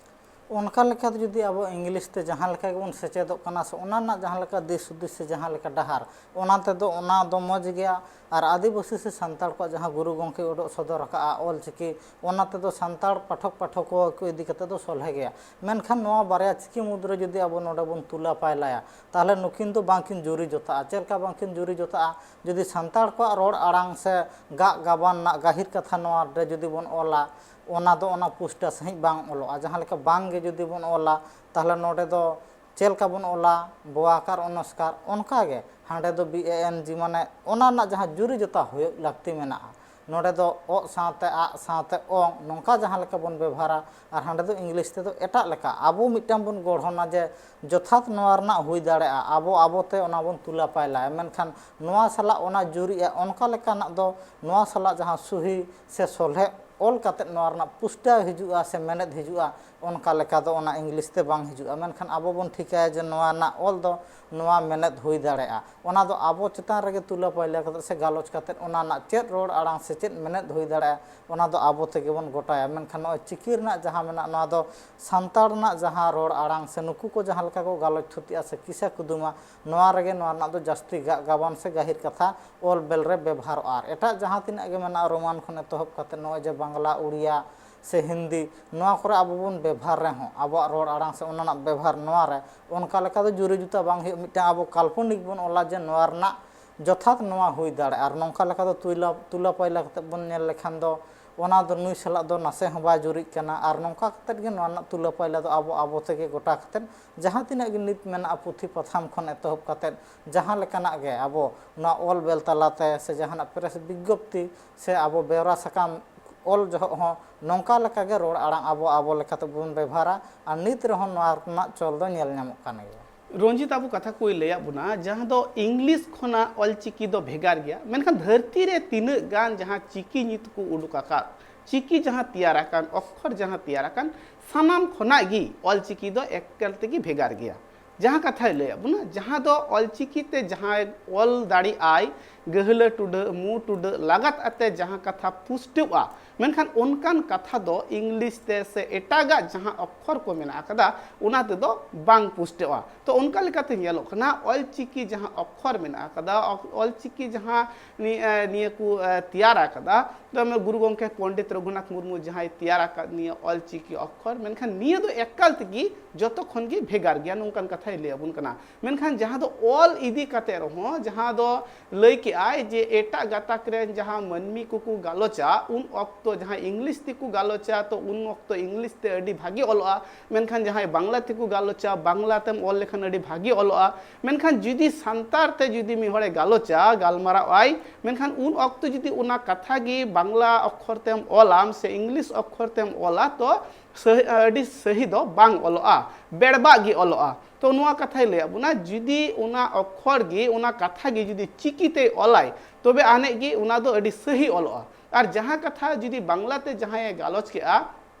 ᱚᱱᱠᱟ ᱞᱮᱠᱟᱛᱮ ᱡᱩᱫᱤ ᱟᱵᱚ ᱤᱝᱞᱤᱥ ᱛᱮ ᱡᱟᱦᱟᱸ ᱞᱮᱠᱟ ᱜᱮᱵᱚᱱ ᱥᱮᱪᱮᱫᱚᱜ ᱠᱟᱱᱟ ᱥᱮ, ᱚᱱᱟ ᱨᱮᱱᱟᱜ ᱡᱟᱦᱟᱸ ᱞᱮᱠᱟ ᱫᱤᱥ ᱦᱩᱫᱤᱥ ᱥᱮ ᱡᱟᱦᱟᱸ ᱞᱮᱠᱟ ᱰᱟᱦᱟᱨ, ᱚᱱᱟ ᱛᱮᱫᱚ ᱚᱱᱟ ᱫᱚ ᱢᱚᱡᱽ ᱜᱮᱭᱟ᱾ ᱟᱨ ᱟᱹᱫᱤᱵᱟᱹᱥᱤ ᱥᱮ ᱥᱟᱱᱛᱟᱲ ᱠᱚᱣᱟᱜ ᱡᱟᱦᱟᱸ ᱜᱩᱨᱩ ᱜᱚᱢᱠᱮ ᱩᱰᱩᱜ ᱥᱚᱫᱚᱨ ᱟᱠᱟᱫᱼᱟ ᱚᱞ ᱪᱤᱠᱤ, ᱚᱱᱟ ᱛᱮᱫᱚ ᱥᱟᱱᱛᱟᱲ ᱯᱟᱴᱷᱚᱠ ᱯᱟᱴᱷᱚᱠᱤᱭᱟᱹ ᱠᱚ ᱤᱫᱤ ᱠᱟᱛᱮ ᱫᱚ ᱥᱚᱞᱦᱮ ᱜᱮᱭᱟ᱾ ᱢᱮᱱᱠᱷᱟᱱ ᱱᱚᱣᱟ ᱵᱟᱨᱭᱟ ᱪᱤᱠᱤ ᱢᱩᱫᱽᱨᱮ ᱡᱩᱫᱤ ᱟᱵᱚ ᱱᱚᱰᱮ ᱵᱚᱱ ᱛᱩᱞᱟ ᱯᱟᱭᱞᱟᱭᱟ, ᱛᱟᱦᱚᱞᱮ ᱱᱩᱠᱤᱱ ᱫᱚ ᱵᱟᱝᱠᱤᱱ ᱡᱩᱨᱤ ᱡᱚᱛᱟᱜᱼᱟ᱾ ᱪᱮᱫ ᱞᱮᱠᱟ ᱵᱟᱝᱠᱤᱱ ᱡᱩᱨᱤ ᱡᱚᱛᱟᱜᱼᱟ? ᱡᱩᱫᱤ ᱥᱟᱱᱛᱟᱲ ᱠᱚᱣᱟᱜ ᱨᱚᱲ ᱟᱲᱟᱝ ᱥᱮ ᱜᱟᱜ ᱜᱟᱵᱟᱱ ᱨᱮᱱᱟᱜ ᱜᱟᱹᱦᱤᱨ ᱠᱟᱛᱷᱟ ᱱᱚᱣᱟ ᱨᱮ ᱡᱩᱫᱤ ᱵᱚᱱ ᱚᱞᱟ, ᱚᱱᱟ ᱫᱚ ᱚᱱᱟ ᱯᱩᱥᱴᱟᱹ ᱥᱟᱺᱦᱤᱡ ᱵᱟᱝ ᱚᱞᱚᱜᱼᱟ᱾ ᱡᱟᱦᱟᱸ ᱞᱮᱠᱟ ᱵᱟᱝ ᱜᱮ ᱡᱩᱫᱤ ᱵᱚᱱ ᱚᱞᱟ, ᱛᱟᱦᱚᱞᱮ ᱱᱚᱰᱮ ᱫᱚ ᱪᱮᱫ ᱞᱮᱠᱟ ᱵᱚᱱ ᱚᱞᱟ ᱵᱚᱣᱟᱠᱟᱨ ᱚᱱᱚᱥᱠᱟᱨ, ᱚᱱᱠᱟ ᱜᱮ ᱦᱟᱸᱰᱮ ᱫᱚ ᱵᱤ ᱮ ᱮᱱ ᱡᱤ, ᱢᱟᱱᱮ ᱚᱱᱟ ᱨᱮᱱᱟᱜ ᱡᱟᱦᱟᱸ ᱡᱩᱨᱤ ᱡᱚᱛᱟ ᱦᱩᱭᱩᱜ ᱞᱟᱹᱠᱛᱤ ᱢᱮᱱᱟᱜᱼᱟ᱾ ᱱᱚᱰᱮ ᱫᱚ ᱚᱜ ᱥᱟᱶᱛᱮ ᱟᱜ ᱥᱟᱶᱛᱮ ᱚᱝ, ᱱᱚᱝᱠᱟ ᱡᱟᱦᱟᱸ ᱞᱮᱠᱟ ᱵᱚᱱ ᱵᱮᱵᱷᱟᱨᱟ, ᱟᱨ ᱦᱟᱸᱰᱮ ᱫᱚ ᱤᱝᱞᱤᱥ ᱛᱮᱫᱚ ᱮᱴᱟᱜ ᱞᱮᱠᱟ᱾ ᱟᱵᱚ ᱢᱤᱫᱴᱟᱝ ᱵᱚᱱ ᱜᱚᱲᱦᱚᱱᱟ ᱡᱮ ᱡᱚᱛᱷᱟᱛ ᱱᱚᱣᱟ ᱨᱮᱱᱟᱜ ᱦᱩᱭ ᱫᱟᱲᱮᱭᱟᱜᱼᱟ, ᱟᱵᱚ ᱟᱵᱚᱛᱮ ᱚᱱᱟ ᱵᱚᱱ ᱛᱩᱞᱟᱹ ᱯᱟᱭᱞᱟᱭᱟ, ᱢᱮᱱᱠᱷᱟᱱ ᱱᱚᱣᱟ ᱥᱟᱞᱟᱜ ᱚᱱᱟ ᱡᱩᱨᱤᱜᱼᱟ, ᱚᱱᱠᱟ ᱞᱮᱠᱟᱱᱟᱜ ᱫᱚ ᱱᱚᱣᱟ ᱥᱟᱞᱟᱜ ᱡᱟᱦᱟᱸ ᱥᱩᱦᱤ ᱥᱮ ᱥᱚᱞᱦᱮ ᱚᱞ ᱠᱟᱛᱮᱫ ᱱᱚᱣᱟ ᱨᱮᱱᱟᱜ ᱯᱩᱥᱴᱟᱹᱣ ᱦᱤᱡᱩᱜᱼᱟ ᱥᱮ ᱢᱮᱱᱮᱫ ᱦᱤᱡᱩᱜᱼᱟ, ᱚᱱᱠᱟ ᱞᱮᱠᱟ ᱫᱚ ᱚᱱᱟ ᱤᱝᱞᱤᱥ ᱛᱮ ᱵᱟᱝ ᱦᱤᱡᱩᱜᱼᱟ᱾ ᱢᱮᱱᱠᱷᱟᱱ ᱟᱵᱚ ᱵᱚᱱ ᱴᱷᱤᱠᱟᱹᱭᱟ ᱡᱮ ᱱᱚᱣᱟ ᱨᱮᱱᱟᱜ ᱚᱞ ᱫᱚ ᱱᱚᱣᱟ ᱢᱮᱱᱮᱫ ᱦᱩᱭ ᱫᱟᱲᱮᱭᱟᱜᱼᱟ᱾ ᱚᱱᱟ ᱫᱚ ᱟᱵᱚ ᱪᱮᱛᱟᱱ ᱨᱮᱜᱮ ᱛᱩᱞᱟᱹ ᱯᱟᱭᱞᱟ ᱠᱟᱛᱮᱫ ᱥᱮ ᱜᱟᱞᱚᱪ ᱠᱟᱛᱮᱫ ᱚᱱᱟ ᱨᱮᱱᱟᱜ ᱪᱮᱫ ᱨᱚᱲ ᱟᱲᱟᱝ ᱥᱮ ᱪᱮᱫ ᱢᱮᱱᱮᱫ ᱦᱩᱭ ᱫᱟᱲᱮᱭᱟᱜᱼᱟ, ᱚᱱᱟ ᱫᱚ ᱟᱵᱚ ᱛᱮᱜᱮ ᱵᱚᱱ ᱜᱚᱴᱟᱭᱟ᱾ ᱢᱮᱱᱠᱷᱟᱱ ᱱᱚᱜᱼᱚᱭ ᱪᱤᱠᱤ ᱨᱮᱱᱟᱜ ᱡᱟᱦᱟᱸ ᱢᱮᱱᱟᱜᱼᱟ, ᱱᱚᱣᱟ ᱫᱚ ᱥᱟᱱᱛᱟᱲ ᱨᱮᱱᱟᱜ ᱡᱟᱦᱟᱸ ᱨᱚᱲ ᱟᱲᱟᱝ ᱥᱮ ᱱᱩᱠᱩ ᱠᱚ ᱡᱟᱦᱟᱸ ᱞᱮᱠᱟ ᱠᱚ ᱜᱟᱞᱚᱪ ᱛᱷᱩᱛᱤᱜᱼᱟ ᱥᱮ ᱠᱤᱥᱟᱹ ᱠᱩᱫᱩᱢᱟ, ᱱᱚᱣᱟ ᱨᱮᱜᱮ ᱱᱚᱣᱟ ᱨᱮᱱᱟᱜ ᱫᱚ ᱡᱟᱹᱥᱛᱤ ᱜᱟᱜ ᱜᱟᱵᱟᱱ ᱥᱮ ᱜᱟᱹᱦᱤᱨ ᱠᱟᱛᱷᱟ ᱚᱞ ᱵᱮᱞ ᱨᱮ ᱵᱮᱵᱷᱟᱨᱚᱜᱼᱟ᱾ ᱟᱨ ᱮᱴᱟᱜ ᱡᱟᱦᱟᱸ ᱛᱤᱱᱟᱹᱜ ᱜᱮ ᱢᱮᱱᱟᱜᱼᱟ, ᱨᱳᱢᱟᱱ ᱠᱷᱚᱱ ᱮᱛᱚᱦᱚᱵ ᱠᱟᱛᱮ ᱱᱚᱜᱼᱚᱭ ᱡᱮ ᱵᱟᱝᱞᱟ, ᱩᱲᱤᱭᱟ ᱥᱮ ᱦᱤᱱᱫᱤ, ᱱᱚᱣᱟ ᱠᱚᱨᱮ ᱟᱵᱚ ᱵᱚᱱ ᱵᱮᱵᱷᱟᱨ ᱨᱮᱦᱚᱸ, ᱟᱵᱚᱣᱟᱜ ᱨᱚᱲ ᱟᱲᱟᱝ ᱥᱮ ᱚᱱᱟ ᱨᱮᱱᱟᱜ ᱵᱮᱵᱷᱟᱨ ᱱᱚᱣᱟ ᱨᱮ ᱚᱱᱠᱟ ᱞᱮᱠᱟ ᱫᱚ ᱡᱩᱨᱤ ᱡᱩᱛᱟ ᱵᱟᱝ ᱦᱩᱭᱩᱜᱼᱟ᱾ ᱢᱤᱫᱴᱟᱝ ᱟᱵᱚ ᱠᱟᱞᱯᱚᱱᱤᱠ ᱵᱚᱱ ᱚᱞᱟ ᱡᱮ ᱱᱚᱣᱟ ᱨᱮᱱᱟᱜ ᱡᱚᱛᱷᱟᱛ ᱱᱚᱣᱟ ᱦᱩᱭ ᱫᱟᱲᱮᱭᱟᱜᱼᱟ, ᱟᱨ ᱱᱚᱝᱠᱟ ᱞᱮᱠᱟ ᱫᱚ ᱛᱩᱭᱞᱟ-, ᱛᱩᱞᱟᱹ ᱯᱟᱭᱞᱟ ᱠᱟᱛᱮ ᱵᱚᱱ ᱧᱮᱞ ᱞᱮᱠᱷᱟᱱ ᱫᱚ ᱚᱱᱟ ᱫᱚ ᱱᱩᱭ ᱥᱟᱞᱟᱜ ᱫᱚ ᱱᱟᱥᱮ ᱦᱚᱸ ᱵᱟᱭ ᱡᱩᱨᱤᱜ ᱠᱟᱱᱟ᱾ ᱟᱨ ᱱᱚᱝᱠᱟ ᱠᱟᱛᱮᱫ ᱜᱮ ᱱᱚᱣᱟ ᱨᱮᱱᱟᱜ ᱛᱩᱞᱟᱹ ᱯᱟᱭᱞᱟ ᱫᱚ ᱟᱵᱚ ᱟᱵᱚ ᱛᱮᱜᱮ ᱜᱚᱴᱟ ᱠᱟᱛᱮᱫ ᱡᱟᱦᱟᱸ ᱛᱤᱱᱟᱹᱜ ᱜᱮ ᱱᱤᱛ ᱢᱮᱱᱟᱜᱼᱟ, ᱯᱩᱛᱷᱤ ᱯᱟᱛᱷᱟᱢ ᱠᱷᱚᱱ ᱮᱛᱚᱦᱚᱵ ᱠᱟᱛᱮᱫ ᱡᱟᱦᱟᱸ ᱞᱮᱠᱟᱱᱟᱜ ᱜᱮ ᱟᱵᱚ ᱱᱚᱣᱟ ᱚᱞ ᱵᱮᱞ ᱛᱟᱞᱟᱛᱮ ᱥᱮ ᱡᱟᱦᱟᱱᱟᱜ ᱯᱨᱮᱥ ᱵᱤᱜᱽᱜᱚᱯᱛᱤ ᱥᱮ ᱟᱵᱚ ᱵᱮᱣᱨᱟ ᱥᱟᱠᱟᱢ ᱚᱞ ᱡᱚᱦᱚᱜ ᱦᱚᱸ ᱱᱚᱝᱠᱟ ᱞᱮᱠᱟᱜᱮ ᱨᱚᱲ ᱟᱲᱟᱝ ᱟᱵᱚ ᱟᱵᱚ ᱞᱮᱠᱟᱛᱮ ᱵᱚᱱ ᱵᱮᱵᱷᱟᱨᱟ᱾ ᱟᱨ ᱱᱤᱛ ᱨᱮᱦᱚᱸ ᱱᱚᱣᱟ ᱨᱮᱱᱟᱜ ᱪᱚᱞ ᱫᱚ ᱧᱮᱞ ᱧᱟᱢᱚᱜ ᱠᱟᱱ ᱜᱮᱭᱟ᱾ ᱨᱚᱧᱡᱤᱛ, ᱟᱵᱚ ᱠᱟᱛᱷᱟ ᱠᱚᱭ ᱞᱟᱹᱭᱟᱫ ᱵᱚᱱᱟ, ᱡᱟᱦᱟᱸ ᱫᱚ ᱤᱝᱞᱤᱥ ᱠᱷᱚᱱᱟᱜ ᱚᱞᱪᱤᱠᱤ ᱫᱚ ᱵᱷᱮᱜᱟᱨ ᱜᱮᱭᱟ, ᱢᱮᱱᱠᱷᱟᱱ ᱫᱷᱟᱹᱨᱛᱤ ᱨᱮ ᱛᱤᱱᱟᱹᱜ ᱜᱟᱱ ᱡᱟᱦᱟᱸ ᱪᱤᱠᱤ ᱧᱩᱛᱩᱢ ᱠᱚ ᱩᱰᱩᱠ ᱟᱠᱟᱫ, ᱪᱤᱠᱤ ᱡᱟᱦᱟᱸ ᱛᱮᱭᱟᱨ ᱟᱠᱟᱱ, ᱚᱠᱠᱷᱚᱨ ᱡᱟᱦᱟᱸ ᱛᱮᱭᱟᱨ ᱟᱠᱟᱱ, ᱥᱟᱱᱟᱢ ᱠᱷᱚᱱᱟᱜ ᱜᱮ ᱚᱞᱪᱤᱠᱤ ᱫᱚ ᱮᱠᱟᱞ ᱛᱮᱜᱮ ᱵᱷᱮᱜᱟᱨ ᱜᱮᱭᱟ᱾ ᱡᱟᱦᱟᱸ ᱠᱟᱛᱷᱟᱭ ᱞᱟᱹᱭᱟᱫ ᱵᱚᱱᱟ, ᱡᱟᱦᱟᱸ ᱫᱚ ᱚᱞᱪᱤᱠᱤ ᱛᱮ ᱡᱟᱦᱟᱸᱭ ᱚᱞ ᱫᱟᱲᱮᱭᱟᱜ ᱟᱭ, ᱜᱟᱹᱦᱞᱟᱹ ᱴᱩᱰᱟᱹᱜ, ᱢᱩ ᱴᱩᱰᱟᱹᱜ ᱞᱟᱜᱟᱛ ᱟᱛᱮ ᱡᱟᱦᱟᱸ ᱠᱟᱛᱷᱟ ᱯᱩᱥᱴᱟᱹᱜᱼᱟ, ᱢᱮᱱᱠᱷᱟᱱ ᱚᱱᱠᱟᱱ ᱠᱟᱛᱷᱟ ᱫᱚ ᱤᱝᱞᱤᱥ ᱛᱮ ᱥᱮ ᱮᱴᱟᱜᱟᱜ ᱡᱟᱦᱟᱸ ᱚᱠᱠᱷᱚᱨ ᱠᱚ ᱢᱮᱱᱟᱜ ᱟᱠᱟᱫᱟ, ᱚᱱᱟ ᱛᱮᱫᱚ ᱵᱟᱝ ᱯᱩᱥᱴᱟᱹᱜᱼᱟ᱾ ᱛᱚ, ᱚᱱᱠᱟ ᱞᱮᱠᱟᱛᱮ ᱧᱮᱞᱚᱜ ᱠᱟᱱᱟ, ᱚᱞᱪᱤᱠᱤ ᱡᱟᱦᱟᱸ ᱚᱠᱠᱷᱚᱨ ᱢᱮᱱᱟᱜ ᱟᱠᱟᱫᱟ, ᱚᱞᱪᱤᱠᱤ ᱡᱟᱦᱟᱸ ᱱᱤ-, ᱮ, ᱱᱤᱭᱟᱹ ᱠᱚ, ᱮ, ᱛᱮᱭᱟᱨ ᱟᱠᱟᱫᱟ, ᱫᱚ ᱜᱩᱨᱩ ᱜᱚᱢᱠᱮ ᱯᱚᱱᱰᱤᱛ ᱨᱚᱜᱷᱩᱱᱟᱛᱷ ᱢᱩᱨᱢᱩ ᱡᱟᱦᱟᱸᱭ ᱛᱮᱭᱟᱨ ᱟᱠᱟᱫ ᱱᱤᱭᱟᱹ ᱚᱞ ᱪᱤᱠᱤ ᱚᱠᱠᱷᱚᱨ, ᱢᱮᱱᱠᱷᱟᱱ ᱱᱤᱭᱟᱹ ᱫᱚ ᱮᱠᱟᱞ ᱛᱮᱜᱮ ᱡᱚᱛᱚ ᱠᱷᱚᱱ ᱜᱮ ᱵᱷᱮᱜᱟᱨ ᱜᱮᱭᱟ, ᱱᱚᱝᱠᱟᱱ ᱠᱟᱛᱷᱟᱭ ᱞᱟᱹᱭ ᱟᱵᱚᱱ ᱠᱟᱱᱟ᱾ ᱢᱮᱱᱠᱷᱟᱱ ᱡᱟᱦᱟᱸ ᱫᱚ ᱚᱞ ᱤᱫᱤ ᱠᱟᱛᱮ ᱨᱮᱦᱚᱸ, ᱡᱟᱦᱟᱸ ᱫᱚ ᱞᱟᱹᱭ ᱠᱮᱜᱼᱟᱭ ᱡᱮ ᱮᱴᱟᱜ ᱜᱟᱛᱟᱠ ᱨᱮᱱ ᱡᱟᱦᱟᱸ ᱢᱟᱹᱱᱢᱤ ᱠᱚᱠᱚ ᱜᱟᱞᱚᱪᱟ, ᱩᱱ ᱚᱠᱛᱚ ᱡᱟᱦᱟᱸ ᱤᱝᱞᱤᱥ ᱛᱮᱠᱚ ᱜᱟᱞᱚᱪᱟ, ᱛᱚ ᱩᱱ ᱚᱠᱛᱚ ᱤᱝᱞᱤᱥ ᱛᱮ ᱟᱹᱰᱤ ᱵᱷᱟᱜᱮ ᱚᱞᱚᱜᱼᱟ, ᱢᱮᱱᱠᱷᱟᱱ ᱡᱟᱦᱟᱸᱭ ᱵᱟᱝᱞᱟ ᱛᱮᱠᱚ ᱜᱟᱞᱚᱪᱟ, ᱵᱟᱝᱞᱟ ᱛᱮᱢ ᱚᱞ ᱞᱮᱠᱷᱟᱱ ᱟᱹᱰᱤ ᱵᱷᱟᱜᱮ ᱚᱞᱚᱜᱼᱟ᱾ ᱢᱮᱱᱠᱷᱟᱱ ᱡᱩᱫᱤ ᱥᱟᱱᱛᱟᱲ ᱛᱮ ᱡᱩᱫᱤ ᱢᱤᱫ ᱦᱚᱲᱮ ᱜᱟᱞᱚᱪᱟ, ᱜᱟᱞᱢᱟᱨᱟᱣ ᱟᱭ, ᱢᱮᱱᱠᱷᱟᱱ ᱩᱱ ᱚᱠᱛᱚ ᱡᱩᱫᱤ ᱚᱱᱟ ᱠᱟᱛᱷᱟ ᱜᱮ ᱵᱟᱝᱞᱟ ᱚᱠᱠᱷᱚᱨ ᱛᱮᱢ ᱚᱞᱟᱢ ᱥᱮ ᱤᱝᱞᱤᱥ ᱚᱠᱠᱷᱚᱨ ᱛᱮᱢ ᱚᱞᱟ, ᱛᱚ ᱥᱟᱹᱦᱤ, ᱟᱹᱰᱤ ᱥᱟᱹᱦᱤ ᱫᱚ ᱵᱟᱝ ᱚᱞᱚᱜᱼᱟ, ᱵᱮᱲᱵᱟᱜ ᱜᱮ ᱚᱞᱚᱜᱼᱟ᱾ ᱛᱚ ᱱᱚᱣᱟ ᱠᱟᱛᱷᱟᱭ ᱞᱟᱹᱭᱟᱫ ᱵᱚᱱᱟ, ᱡᱩᱫᱤ ᱚᱱᱟ ᱚᱠᱠᱷᱚᱨ ᱜᱮ, ᱚᱱᱟ ᱠᱟᱛᱷᱟ ᱜᱮ ᱡᱩᱫᱤ ᱪᱤᱠᱤ ᱛᱮᱭ ᱚᱞᱟᱭ, ᱛᱚᱵᱮ ᱟᱱᱮᱡ ᱜᱮ ᱚᱱᱟ ᱫᱚ ᱟᱹᱰᱤ ᱥᱟᱹᱦᱤ ᱚᱞᱚᱜᱼᱟ᱾ ᱟᱨ ᱡᱟᱦᱟᱸ ᱠᱟᱛᱷᱟ ᱡᱩᱫᱤ ᱵᱟᱝᱞᱟ ᱛᱮ ᱡᱟᱦᱟᱸᱭᱮ ᱜᱟᱞᱚᱪ ᱠᱮᱜᱼᱟ,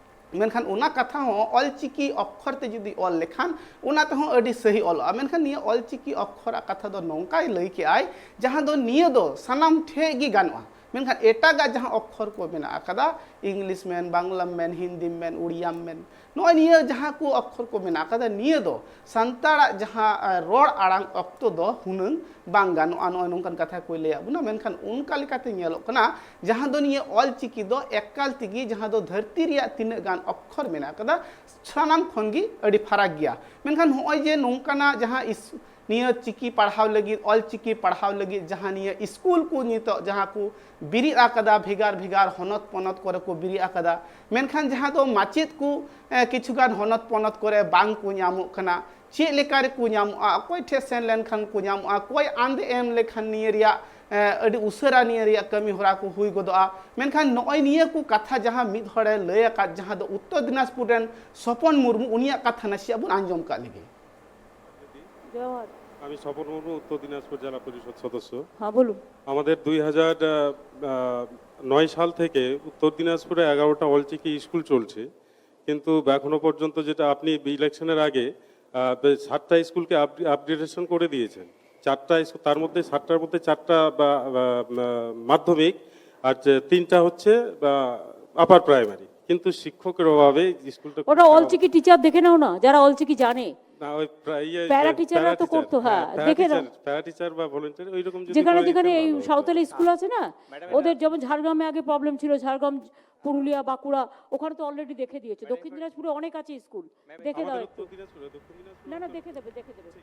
ᱢᱮᱱᱠᱷᱟᱱ ᱚᱱᱟ ᱠᱟᱛᱷᱟ ᱦᱚᱸ ᱚᱞᱪᱤᱠᱤ ᱚᱠᱠᱷᱚᱨ ᱛᱮ ᱡᱩᱫᱤ ᱚᱞ ᱞᱮᱠᱷᱟᱱ, ᱚᱱᱟ ᱛᱮᱦᱚᱸ ᱟᱹᱰᱤ ᱥᱟᱹᱦᱤ ᱚᱞᱚᱜᱼᱟ᱾ ᱢᱮᱱᱠᱷᱟᱱ ᱱᱤᱭᱟᱹ ᱚᱞᱪᱤᱠᱤ ᱚᱠᱠᱷᱚᱨᱟᱜ ᱠᱟᱛᱷᱟ ᱫᱚ ᱱᱚᱝᱠᱟᱭ ᱞᱟᱹᱭ ᱠᱮᱜᱼᱟᱭ, ᱡᱟᱦᱟᱸ ᱫᱚ ᱱᱤᱭᱟᱹ ᱫᱚ ᱥᱟᱱᱟᱢ ᱴᱷᱮᱡ ᱜᱮ ᱜᱟᱱᱚᱜᱼᱟ, ᱢᱮᱱᱠᱷᱟᱱ ᱮᱴᱟᱜᱟᱜ ᱡᱟᱦᱟᱸ ᱚᱠᱠᱷᱚᱨ ᱠᱚ ᱢᱮᱱᱟᱜ ᱟᱠᱟᱫᱟ, ᱤᱝᱞᱤᱥ ᱢᱮᱱ, ᱵᱟᱝᱞᱟᱢ ᱢᱮᱱ, ᱦᱤᱱᱫᱤᱢ ᱢᱮᱱ, ᱩᱲᱤᱭᱟᱢ ᱢᱮᱱ, ᱱᱚᱜᱼᱚᱭ ᱱᱤᱭᱟᱹ ᱡᱟᱦᱟᱸ ᱠᱚ ᱚᱠᱠᱷᱚᱨ ᱠᱚ ᱢᱮᱱᱟᱜ ᱟᱠᱟᱫᱟ, ᱱᱤᱭᱟᱹ ᱫᱚ ᱥᱟᱱᱛᱟᱲᱟᱜ ᱡᱟᱦᱟᱸ, ᱮ, ᱨᱚᱲ ᱟᱲᱟᱝ ᱚᱠᱛᱚ ᱫᱚ ᱦᱩᱱᱟᱹᱝ ᱵᱟᱝ ᱜᱟᱱᱚᱜᱼᱟ, ᱱᱚᱜᱼᱚᱭ ᱱᱚᱝᱠᱟᱱ ᱠᱟᱛᱷᱟ ᱠᱚᱭ ᱞᱟᱹᱭᱟᱫ ᱵᱚᱱᱟ᱾ ᱢᱮᱱᱠᱷᱟᱱ ᱚᱱᱠᱟ ᱞᱮᱠᱟᱛᱮ ᱧᱮᱞᱚᱜ ᱠᱟᱱᱟ, ᱡᱟᱦᱟᱸ ᱫᱚ ᱱᱤᱭᱟᱹ ᱚᱞ ᱪᱤᱠᱤ ᱫᱚ ᱮᱠᱟᱞ ᱛᱮᱜᱮ, ᱡᱟᱦᱟᱸ ᱫᱚ ᱫᱷᱟᱹᱨᱛᱤ ᱨᱮᱭᱟᱜ ᱛᱤᱱᱟᱹᱜ ᱜᱟᱱ ᱚᱠᱠᱷᱚᱨ ᱢᱮᱱᱟᱜ ᱟᱠᱟᱫᱟ, ᱥᱟᱱᱟᱢ ᱠᱷᱚᱱ ᱜᱮ ᱟᱹᱰᱤ ᱯᱷᱟᱨᱟᱠ ᱜᱮᱭᱟ᱾ ᱢᱮᱱᱠᱷᱟᱱ ᱱᱚᱜᱼᱚᱭ ᱡᱮ ᱱᱚᱝᱠᱟᱱᱟᱜ ᱡᱟᱦᱟᱸ ᱤᱥ-, ᱱᱤᱭᱟᱹ ᱪᱤᱠᱤ ᱯᱟᱲᱦᱟᱣ ᱞᱟᱹᱜᱤᱫ, ᱚᱞ ᱪᱤᱠᱤ ᱯᱟᱲᱦᱟᱣ ᱞᱟᱹᱜᱤᱫ ᱡᱟᱦᱟᱸ ᱱᱤᱭᱟᱹ ᱥᱠᱩᱞ ᱠᱚ ᱱᱤᱛᱚᱜ ᱡᱟᱦᱟᱸ ᱠᱚ ᱵᱤᱨᱤᱫ ᱟᱠᱟᱫᱟ, ᱵᱷᱮᱜᱟᱨ ᱵᱷᱮᱜᱟᱨ ᱦᱚᱱᱚᱛ ᱯᱚᱱᱚᱛ ᱠᱚᱨᱮ ᱠᱚ ᱵᱤᱨᱤᱫ ᱟᱠᱟᱫᱟ, ᱢᱮᱱᱠᱷᱟᱱ ᱡᱟᱦᱟᱸ ᱫᱚ ᱢᱟᱪᱮᱫ ᱠᱚ, ᱮ, ᱠᱤᱪᱷᱩ ᱜᱟᱱ ᱦᱚᱱᱚᱛ ᱯᱚᱱᱚᱛ ᱠᱚᱨᱮ ᱵᱟᱝ ᱠᱚ ᱧᱟᱢᱚᱜ ᱠᱟᱱᱟ, ᱪᱮᱫ ᱞᱮᱠᱟ ᱨᱮᱠᱚ ᱧᱟᱢᱚᱜᱼᱟ, ᱚᱠᱚᱭ ᱴᱷᱮᱱ ᱥᱮᱱ ᱞᱮᱱᱠᱷᱟᱱ ᱠᱚ ᱧᱟᱢᱚᱜᱼᱟ, ᱚᱠᱚᱭ ᱟᱸᱫᱮ ᱮᱢ ᱞᱮᱠᱷᱟᱱ ᱱᱤᱭᱟᱹ ᱨᱮᱭᱟᱜ, ᱮ, ᱟᱹᱰᱤ ᱩᱥᱟᱹᱨᱟ ᱱᱤᱭᱟᱹ ᱨᱮᱭᱟᱜ ᱠᱟᱹᱢᱤ ᱦᱚᱨᱟ ᱠᱚ ᱦᱩᱭ ᱜᱚᱫᱚᱜᱼᱟ᱾ ᱢᱮᱱᱠᱷᱟᱱ ᱱᱚᱜᱼᱚᱭ ᱱᱤᱭᱟᱹ ᱠᱚ ᱠᱟᱛᱷᱟ ᱡᱟᱦᱟᱸ ᱢᱤᱫ ᱦᱚᱲᱮ ᱞᱟᱹᱭ ᱟᱠᱟᱫ, ᱡᱟᱦᱟᱸ ᱫᱚ ᱩᱛᱛᱚᱨ ᱫᱤᱱᱟᱡᱽᱯᱩᱨ ᱨᱮᱱ ᱥᱚᱯᱚᱱ ᱢᱩᱨᱢᱩ, ᱩᱱᱤᱭᱟᱜ ᱠᱟᱛᱷᱟ ᱱᱟᱥᱮᱭᱟᱜ ᱵᱚᱱ ᱟᱸᱡᱚᱢ ᱠᱟᱜ ᱞᱮᱜᱮ᱾ জয়। আমি স্বপন মুর্মু, উত্তর দিনাজপুর জেলা পরিষদ সদস্য। হ্যাঁ, বলুন। আমাদের দুই হাজার নয় সাল থেকে উত্তর দিনাজপুরে এগারোটা অলচিকি স্কুল চলছে, কিন্তু এখনো পর্যন্ত, যেটা আপনি ইলেকশনের আগে, আহ, বে-, সাতটা স্কুলকে আপ-, আপগ্রেডেশন করে দিয়েছেন, চারটা স্কুল, তার মধ্যে সাতটার মধ্যে চারটা বা, বা, আহ, মাধ্যমিক, আর যে তিনটা হচ্ছে, বা, আপার প্রাইমারি, কিন্তু শিক্ষকের অভাবে স্কুলটা খুব ওটা খারাপ। অলচিকি টিচার দেখে নাও না, যারা অলচিকি জানে। না, ওই প্রা- ইয়ে, প্যারা এ, টিচাররা প্যারা তো টিচার, করতো, হ্যাঁ, প্যারা দেখে টিচার, দাও। প্যারা টিচার বা ভলেন্টিয়ার ওইরকম যদি যেখানে করে যেখানে দিতেন এই ভালো হতো। সাঁওতালি স্কুল আছে না, ওদের যেমন ঝাড়গ্রামে আগে প্রবলেম ছিল, ঝাড়গ্রাম, পুরুলিয়া, বাঁকুড়া, ওখানে তো অলরেডি দেখে দিয়েছে। দক্ষিণ দিনাজপুরে অনেক আছে স্কুল, দেখে দাও আমাদের একটু। উত্তর দিনাজপুরে, দক্ষিণ দিনাজপুরে না, না, দেখে দেবে, দেখে দেবে।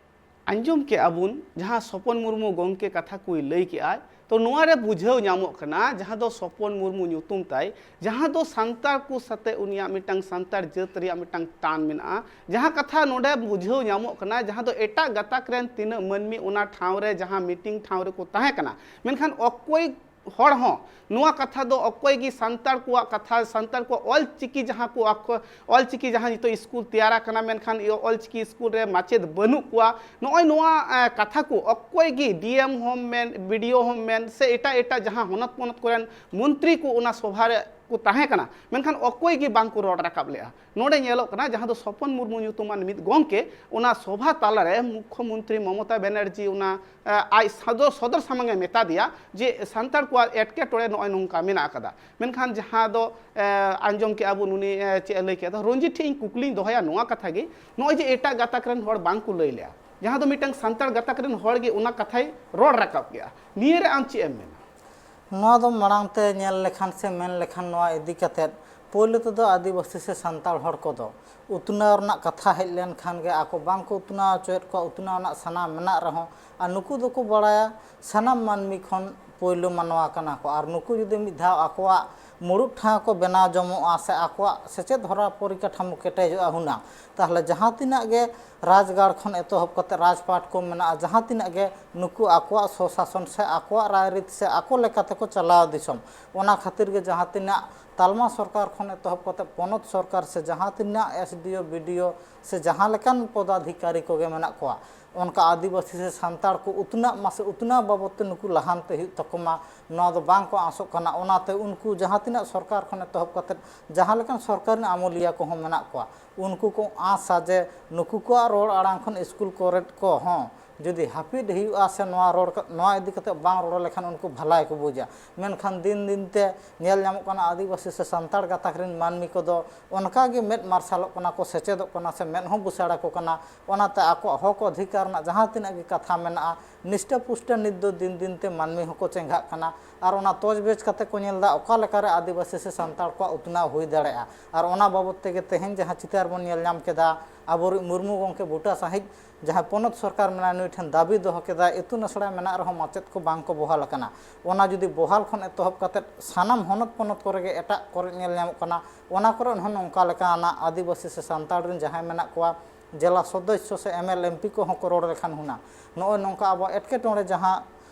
ᱟᱸᱡᱚᱢ ᱠᱮᱜᱼᱟ ᱵᱚᱱ ᱡᱟᱦᱟᱸ ᱥᱚᱯᱚᱱ ᱢᱩᱨᱢᱩ ᱜᱚᱢᱠᱮ ᱠᱟᱛᱷᱟ ᱠᱚᱭ ᱞᱟᱹᱭ ᱠᱮᱜᱼᱟᱭ, ᱛᱚ ᱱᱚᱣᱟ ᱨᱮ ᱵᱩᱡᱷᱟᱹᱣ ᱧᱟᱢᱚᱜ ᱠᱟᱱᱟ ᱡᱟᱦᱟᱸ ᱫᱚ ᱥᱚᱯᱚᱱ ᱢᱩᱨᱢᱩ ᱧᱩᱛᱩᱢ ᱛᱟᱭ, ᱡᱟᱦᱟᱸ ᱫᱚ ᱥᱟᱱᱛᱟᱲ ᱠᱚ ᱥᱟᱛᱮ ᱩᱱᱤᱭᱟᱜ ᱢᱤᱫᱴᱟᱝ ᱥᱟᱱᱛᱟᱲ ᱡᱟᱹᱛ ᱨᱮᱭᱟᱜ ᱢᱤᱫᱴᱟᱝ ᱴᱟᱱ ᱢᱮᱱᱟᱜᱼᱟ᱾ ᱡᱟᱦᱟᱸ ᱠᱟᱛᱷᱟ ᱱᱚᱰᱮ ᱵᱩᱡᱷᱟᱹᱣ ᱧᱟᱢᱚᱜ ᱠᱟᱱᱟ, ᱡᱟᱦᱟᱸ ᱫᱚ ᱮᱴᱟᱜ ᱜᱟᱛᱟᱠ ᱨᱮᱱ ᱛᱤᱱᱟᱹᱜ ᱢᱟᱹᱱᱢᱤ ᱚᱱᱟ ᱴᱷᱟᱶ ᱨᱮ ᱡᱟᱦᱟᱸ ᱢᱤᱴᱤᱝ ᱴᱷᱟᱶ ᱨᱮᱠᱚ ᱛᱟᱦᱮᱸ ᱠᱟᱱᱟ, ᱢᱮᱱᱠᱷᱟᱱ ᱚᱠᱚᱭ ᱦᱚᱲ ᱦᱚᱸ ᱱᱚᱣᱟ ᱠᱟᱛᱷᱟ ᱫᱚ ᱚᱠᱚᱭ ᱜᱮ ᱥᱟᱱᱛᱟᱲ ᱠᱚᱣᱟᱜ ᱠᱟᱛᱷᱟ, ᱥᱟᱱᱛᱟᱲ ᱠᱚᱣᱟᱜ ᱚᱞ ᱪᱤᱠᱤ ᱡᱟᱦᱟᱸ ᱠᱚ ᱟᱠᱚ, ᱚᱞ ᱪᱤᱠᱤ ᱡᱟᱦᱟᱸ ᱱᱤᱛᱚᱜ ᱥᱠᱩᱞ ᱛᱮᱭᱟᱨ ᱟᱠᱟᱱᱟ, ᱢᱮᱱᱠᱷᱟᱱ ᱤᱭᱟᱹ ᱚᱞ ᱪᱤᱠᱤ ᱥᱠᱩᱞ ᱨᱮ ᱢᱟᱪᱮᱫ ᱵᱟᱹᱱᱩᱜ ᱠᱚᱣᱟ, ᱱᱚᱜᱼᱚᱭ ᱱᱚᱣᱟ ᱮ, ᱠᱟᱛᱷᱟ ᱠᱚ ᱚᱠᱚᱭ ᱜᱮ ᱰᱤ ᱮᱢ ᱦᱚᱸᱢ ᱢᱮᱱ, ᱵᱤ ᱰᱤ ᱳ ᱦᱚᱸᱢ ᱢᱮᱱ, ᱥᱮ ᱮᱴᱟᱜ ᱮᱴᱟᱜ ᱡᱟᱦᱟᱸ ᱦᱚᱱᱚᱛ ᱯᱚᱱᱚᱛ ᱠᱚᱨᱮᱱ ᱢᱚᱱᱛᱨᱤ ᱠᱚ ᱚᱱᱟ ᱥᱚᱵᱷᱟ ᱨᱮ ᱠᱚ ᱛᱟᱦᱮᱸ ᱠᱟᱱᱟ, ᱢᱮᱱᱠᱷᱟᱱ ᱚᱠᱚᱭ ᱜᱮ ᱵᱟᱝ ᱠᱚ ᱨᱚᱲ ᱨᱟᱠᱟᱵ ᱞᱮᱜᱼᱟ᱾ ᱱᱚᱰᱮ ᱧᱮᱞᱚᱜ ᱠᱟᱱᱟ ᱡᱟᱦᱟᱸ ᱫᱚ ᱥᱚᱯᱚᱱ ᱢᱩᱨᱢᱩ ᱧᱩᱛᱩᱢᱟᱱ ᱢᱤᱫ ᱜᱚᱢᱠᱮ ᱚᱱᱟ ᱥᱚᱵᱷᱟ ᱛᱟᱞᱟᱨᱮ ᱢᱩᱠᱠᱷᱚ ᱢᱚᱱᱛᱨᱤ ᱢᱚᱢᱚᱛᱟ ᱵᱮᱱᱟᱨᱡᱤ ᱚᱱᱟ ᱮ, ᱟᱡ ᱥᱚᱫᱚᱨ, ᱥᱚᱫᱚᱨ ᱥᱟᱢᱟᱝ ᱮ ᱢᱮᱛᱟ ᱫᱮᱭᱟ ᱡᱮ ᱥᱟᱱᱛᱟᱲ ᱠᱚᱣᱟᱜ ᱮᱴᱠᱮᱴᱚᱬᱮ ᱱᱚᱜᱼᱚᱭ ᱱᱚᱝᱠᱟ ᱢᱮᱱᱟᱜ ᱟᱠᱟᱫᱟ᱾ ᱢᱮᱱᱠᱷᱟᱱ ᱡᱟᱦᱟᱸ ᱫᱚ ᱮ, ᱟᱸᱡᱚᱢ ᱠᱮᱜᱼᱟ ᱵᱚᱱ, ᱩᱱᱤ ᱮ, ᱪᱮᱫ ᱮ ᱞᱟᱹᱭ ᱠᱮᱫᱟ, ᱨᱚᱧᱡᱤᱛ ᱴᱷᱮᱱ ᱤᱧ ᱠᱩᱠᱞᱤᱧ ᱫᱚᱦᱚᱭᱟ ᱱᱚᱣᱟ ᱠᱟᱛᱷᱟ ᱜᱮ, ᱱᱚᱜᱼᱚᱭ ᱡᱮ ᱮᱴᱟᱜ ᱜᱟᱛᱟᱠ ᱨᱮᱱ ᱦᱚᱲ ᱵᱟᱝ ᱠᱚ ᱞᱟᱹᱭ ᱞᱮᱜᱼᱟ, ᱡᱟᱦᱟᱸ ᱫᱚ ᱢᱤᱫᱴᱟᱝ ᱥᱟᱱᱛᱟᱲ ᱜᱟᱛᱟᱠ ᱨᱮᱱ ᱦᱚᱲ ᱜᱮ ᱚᱱᱟ ᱠᱟᱛᱷᱟᱭ ᱨᱚᱲ ᱨᱟᱠᱟᱵ ᱠᱮᱜᱼᱟ, ᱱᱤᱭᱟᱹ ᱨᱮ ᱟᱢ ᱪᱮᱫ ᱮᱢ ᱢᱮᱱᱟ? ᱱᱚᱣᱟ ᱫᱚ ᱢᱟᱲᱟᱝ ᱛᱮ ᱧᱮᱞ ᱞᱮᱠᱷᱟᱱ ᱥᱮ ᱢᱮᱱ ᱞᱮᱠᱷᱟᱱ, ᱱᱚᱣᱟ ᱤᱫᱤ ᱠᱟᱛᱮᱫ ᱯᱳᱭᱞᱳ ᱛᱮᱫᱚ ᱟᱹᱫᱤᱵᱟᱹᱥᱤ ᱥᱮ ᱥᱟᱱᱛᱟᱲ ᱦᱚᱲ ᱠᱚᱫᱚ ᱩᱛᱱᱟᱹᱣ ᱨᱮᱱᱟᱜ ᱠᱟᱛᱷᱟ ᱦᱮᱡ ᱞᱮᱱᱠᱷᱟᱱ ᱜᱮ ᱟᱠᱚ ᱵᱟᱝ ᱠᱚ ᱩᱛᱱᱟᱹᱣ ᱦᱚᱪᱚᱭᱮᱫ ᱠᱚᱣᱟ᱾ ᱩᱛᱱᱟᱹᱣ ᱨᱮᱱᱟᱜ ᱥᱟᱱᱟ ᱢᱮᱱᱟᱜ ᱨᱮᱦᱚᱸ, ᱟᱨ ᱱᱩᱠᱩ ᱫᱚᱠᱚ ᱵᱟᱲᱟᱭᱟ ᱥᱟᱱᱟᱢ ᱢᱟᱹᱱᱢᱤ ᱠᱷᱚᱱ ᱯᱳᱭᱞᱳ ᱢᱟᱱᱣᱟ ᱠᱟᱱᱟ ᱠᱚ, ᱟᱨ ᱱᱩᱠᱩ ᱡᱩᱫᱤ ᱢᱤᱫ ᱫᱷᱟᱣ ᱟᱠᱚᱣᱟᱜ ᱢᱩᱲᱩᱫ ᱴᱷᱟᱶ ᱠᱚ ᱵᱮᱱᱟᱣ ᱡᱚᱝᱚᱜᱼᱟ ᱥᱮ ᱟᱠᱚᱣᱟᱜ ᱥᱮᱪᱮᱫ ᱦᱚᱨᱟ ᱯᱚᱨᱤᱠᱟᱴᱷᱟᱢᱳ ᱠᱮᱴᱮᱡᱚᱜᱼᱟ ᱦᱩᱱᱟᱹᱝ, ᱛᱟᱦᱚᱞᱮ ᱡᱟᱦᱟᱸ ᱛᱤᱱᱟᱹᱜ ᱜᱮ ᱨᱟᱡᱽᱜᱟᱲ ᱠᱷᱚᱱ ᱮᱛᱚᱦᱚᱵ ᱠᱟᱛᱮ ᱨᱟᱡᱽᱯᱟᱴ ᱠᱚ ᱢᱮᱱᱟᱜᱼᱟ, ᱡᱟᱦᱟᱸ ᱛᱤᱱᱟᱹᱜ ᱜᱮ ᱱᱩᱠᱩ ᱟᱠᱚᱣᱟᱜ ᱥᱚᱥᱟᱥᱚᱱ ᱥᱮ ᱟᱠᱚᱣᱟᱜ ᱨᱟᱭᱨᱤᱛ ᱥᱮ ᱟᱠᱚ ᱞᱮᱠᱟ ᱛᱮᱠᱚ ᱪᱟᱞᱟᱣ ᱫᱤᱥᱚᱢ, ᱚᱱᱟ ᱠᱷᱟᱹᱛᱤᱨ ᱜᱮ ᱡᱟᱦᱟᱸ ᱛᱤᱱᱟᱹᱜ ᱛᱟᱞᱢᱟ ᱥᱚᱨᱠᱟᱨ ᱠᱷᱚᱱ ᱮᱛᱚᱦᱚᱵ ᱠᱟᱛᱮ ᱯᱚᱱᱚᱛ ᱥᱚᱨᱠᱟᱨ ᱥᱮ ᱡᱟᱦᱟᱸ ᱛᱤᱱᱟᱹᱜ ᱮᱥ ᱰᱤ ᱳ, ᱵᱤ ᱰᱤ ᱳ ᱥᱮ ᱡᱟᱦᱟᱸ ᱞᱮᱠᱟᱱ ᱯᱚᱫᱟᱫᱷᱤᱠᱟᱨᱤ ᱠᱚᱜᱮ ᱢᱮᱱᱟᱜ ᱠᱚᱣᱟ, ᱚᱱᱠᱟ ᱟᱹᱫᱤᱵᱟᱹᱥᱤ ᱥᱮ ᱥᱟᱱᱛᱟᱲ ᱠᱚ ᱩᱛᱱᱟᱹᱜ ᱢᱟ ᱥᱮ ᱩᱛᱱᱟᱹᱣ ᱵᱟᱵᱚᱫ ᱛᱮ ᱱᱩᱠᱩ ᱞᱟᱦᱟᱱᱛᱤ ᱦᱩᱭᱩᱜ ᱛᱟᱠᱚ ᱢᱟ, ᱱᱚᱣᱟ ᱫᱚ ᱵᱟᱝ ᱠᱚ ᱟᱸᱥᱚᱜ ᱠᱟᱱᱟ᱾ ᱚᱱᱟᱛᱮ ᱩᱱᱠᱩ ᱡᱟᱦᱟᱸ ᱛᱤᱱᱟᱹᱜ ᱥᱚᱨᱠᱟᱨ ᱠᱷᱚᱱ ᱮᱛᱚᱦᱚᱵ ᱠᱟᱛᱮ ᱡᱟᱦᱟᱸ ᱞᱮᱠᱟᱱ ᱥᱚᱨᱠᱟᱨᱤ ᱟᱹᱢᱟᱹᱞᱤᱭᱟᱹ ᱠᱚᱦᱚᱸ ᱢᱮᱱᱟᱜ ᱠᱚᱣᱟ, ᱩᱱᱠᱩ ᱠᱚ ᱟᱸᱥᱟ ᱡᱮ ᱱᱩᱠᱩ ᱠᱚᱣᱟᱜ ᱨᱚᱲ ᱟᱲᱟᱝ ᱠᱷᱚᱱ ᱥᱠᱩᱞ ᱠᱚᱨᱮ ᱠᱚᱦᱚᱸ ᱡᱩᱫᱤ ᱦᱟᱹᱯᱤᱫ ᱦᱩᱭᱩᱜᱼᱟ ᱥᱮ ᱱᱚᱣᱟ ᱨᱚᱲ ᱠᱟ-, ᱱᱚᱣᱟ ᱤᱫᱤ ᱠᱟᱛᱮ ᱵᱟᱝ ᱨᱚᱲ ᱞᱮᱠᱷᱟᱱ ᱩᱱᱠᱩ ᱵᱷᱟᱞᱟᱭ ᱠᱚ ᱵᱩᱡᱟ᱾ ᱢᱮᱱᱠᱷᱟᱱ ᱫᱤᱱ ᱫᱤᱱ ᱛᱮ ᱧᱮᱞ ᱧᱟᱢᱚᱜ ᱠᱟᱱᱟ, ᱟᱹᱫᱤᱵᱟᱹᱥᱤ ᱥᱮ ᱥᱟᱱᱛᱟᱲ ᱜᱟᱛᱟᱠ ᱨᱮᱱ ᱢᱟᱹᱱᱢᱤ ᱠᱚᱫᱚ ᱚᱱᱠᱟ ᱜᱮ ᱢᱮᱫ ᱢᱟᱨᱥᱟᱞᱚᱜ ᱠᱟᱱᱟ ᱠᱚ, ᱥᱮᱪᱮᱫᱚᱜ ᱠᱟᱱᱟ ᱥᱮ ᱢᱮᱫ ᱦᱚᱸ ᱵᱩᱥᱟᱹᱲ ᱟᱠᱚ ᱠᱟᱱᱟ᱾ ᱚᱱᱟᱛᱮ ᱟᱠᱚᱣᱟᱜ ᱦᱚᱠ ᱚᱫᱷᱤᱠᱟᱨ ᱨᱮᱱᱟᱜ ᱡᱟᱦᱟᱸ ᱛᱤᱱᱟᱹᱜ ᱜᱮ ᱠᱟᱛᱷᱟ ᱢᱮᱱᱟᱜᱼᱟ, ᱱᱤᱥᱴᱟᱹ ᱯᱩᱥᱴᱟᱹ ᱱᱤᱛ ᱫᱚ ᱫᱤᱱ ᱫᱤᱱ ᱛᱮ ᱢᱟᱹᱱᱢᱤ ᱦᱚᱸᱠᱚ ᱪᱮᱸᱜᱷᱟᱜ ᱠᱟᱱᱟ᱾ ᱟᱨ ᱚᱱᱟ ᱛᱚᱡᱽᱵᱮᱡᱽ ᱠᱟᱛᱮ ᱠᱚ ᱧᱮᱞ ᱮᱫᱟ ᱚᱠᱟ ᱞᱮᱠᱟᱨᱮ ᱟᱹᱫᱤᱵᱟᱹᱥᱤ ᱥᱮ ᱥᱟᱱᱛᱟᱲ ᱠᱚᱣᱟᱜ ᱩᱛᱱᱟᱹᱣ ᱦᱩᱭ ᱫᱟᱲᱮᱭᱟᱜᱼᱟ᱾ ᱟᱨ ᱚᱱᱟ ᱵᱟᱵᱚᱛ ᱛᱮᱜᱮ ᱛᱮᱦᱮᱧ ᱡᱟᱦᱟᱸ ᱪᱤᱛᱟᱹᱨ ᱵᱚᱱ ᱧᱮᱞ ᱧᱟᱢ ᱠᱮᱫᱟ, ᱟᱵᱚᱨᱤᱡ ᱢᱩᱨᱢᱩ ᱜᱚᱢᱠᱮ ᱵᱩᱴᱟᱹ ᱥᱟᱺᱦᱤᱡ ᱡᱟᱦᱟᱸ ᱯᱚᱱᱚᱛ ᱥᱚᱨᱠᱟᱨ ᱢᱮᱱᱟᱭ, ᱱᱩᱭ ᱴᱷᱮᱱ ᱫᱟᱹᱵᱤ ᱫᱚᱦᱚ ᱠᱮᱫᱟ, ᱤᱛᱩᱱ ᱟᱥᱲᱟ ᱢᱮᱱᱟᱜ ᱨᱮᱦᱚᱸ ᱢᱟᱪᱮᱫ ᱠᱚ ᱵᱟᱝ ᱠᱚ ᱵᱚᱦᱟᱞ ᱟᱠᱟᱱᱟ᱾ ᱚᱱᱟ ᱡᱩᱫᱤ ᱵᱚᱦᱟᱞ ᱠᱷᱚᱱ ᱮᱛᱚᱦᱚᱵ ᱠᱟᱛᱮᱫ ᱥᱟᱱᱟᱢ ᱦᱚᱱᱚᱛ ᱯᱚᱱᱚᱛ ᱠᱚᱨᱮ ᱜᱮ ᱮᱴᱟᱜ ᱠᱚᱨᱮ ᱧᱮᱞ ᱧᱟᱢᱚᱜ ᱠᱟᱱᱟ, ᱚᱱᱟ ᱠᱚᱨᱮ ᱦᱚᱸ ᱱᱚᱝᱠᱟ ᱞᱮᱠᱟᱱᱟᱜ ᱟᱹᱫᱤᱵᱟᱹᱥᱤ ᱥᱮ ᱥᱟᱱᱛᱟᱲ ᱨᱮᱱ ᱡᱟᱦᱟᱸᱭ ᱢᱮᱱᱟᱜ ᱠᱚᱣᱟ, ᱡᱮᱞᱟ ᱥᱚᱫᱚᱥᱥᱚ ᱥᱮ ᱮᱢ ᱮᱞ ᱮᱢ ᱯᱤ ᱠᱚᱦᱚᱸ ᱠᱚ ᱨᱚᱲ ᱞᱮᱠᱷᱟᱱ ᱦᱩᱱᱟᱹᱝ ᱱᱚᱜᱼᱚᱭ ᱱᱚᱝᱠᱟ ᱟᱵᱚᱣᱟᱜ ᱮᱴᱠᱮᱴᱚᱬᱮ ᱡᱟᱦᱟᱸ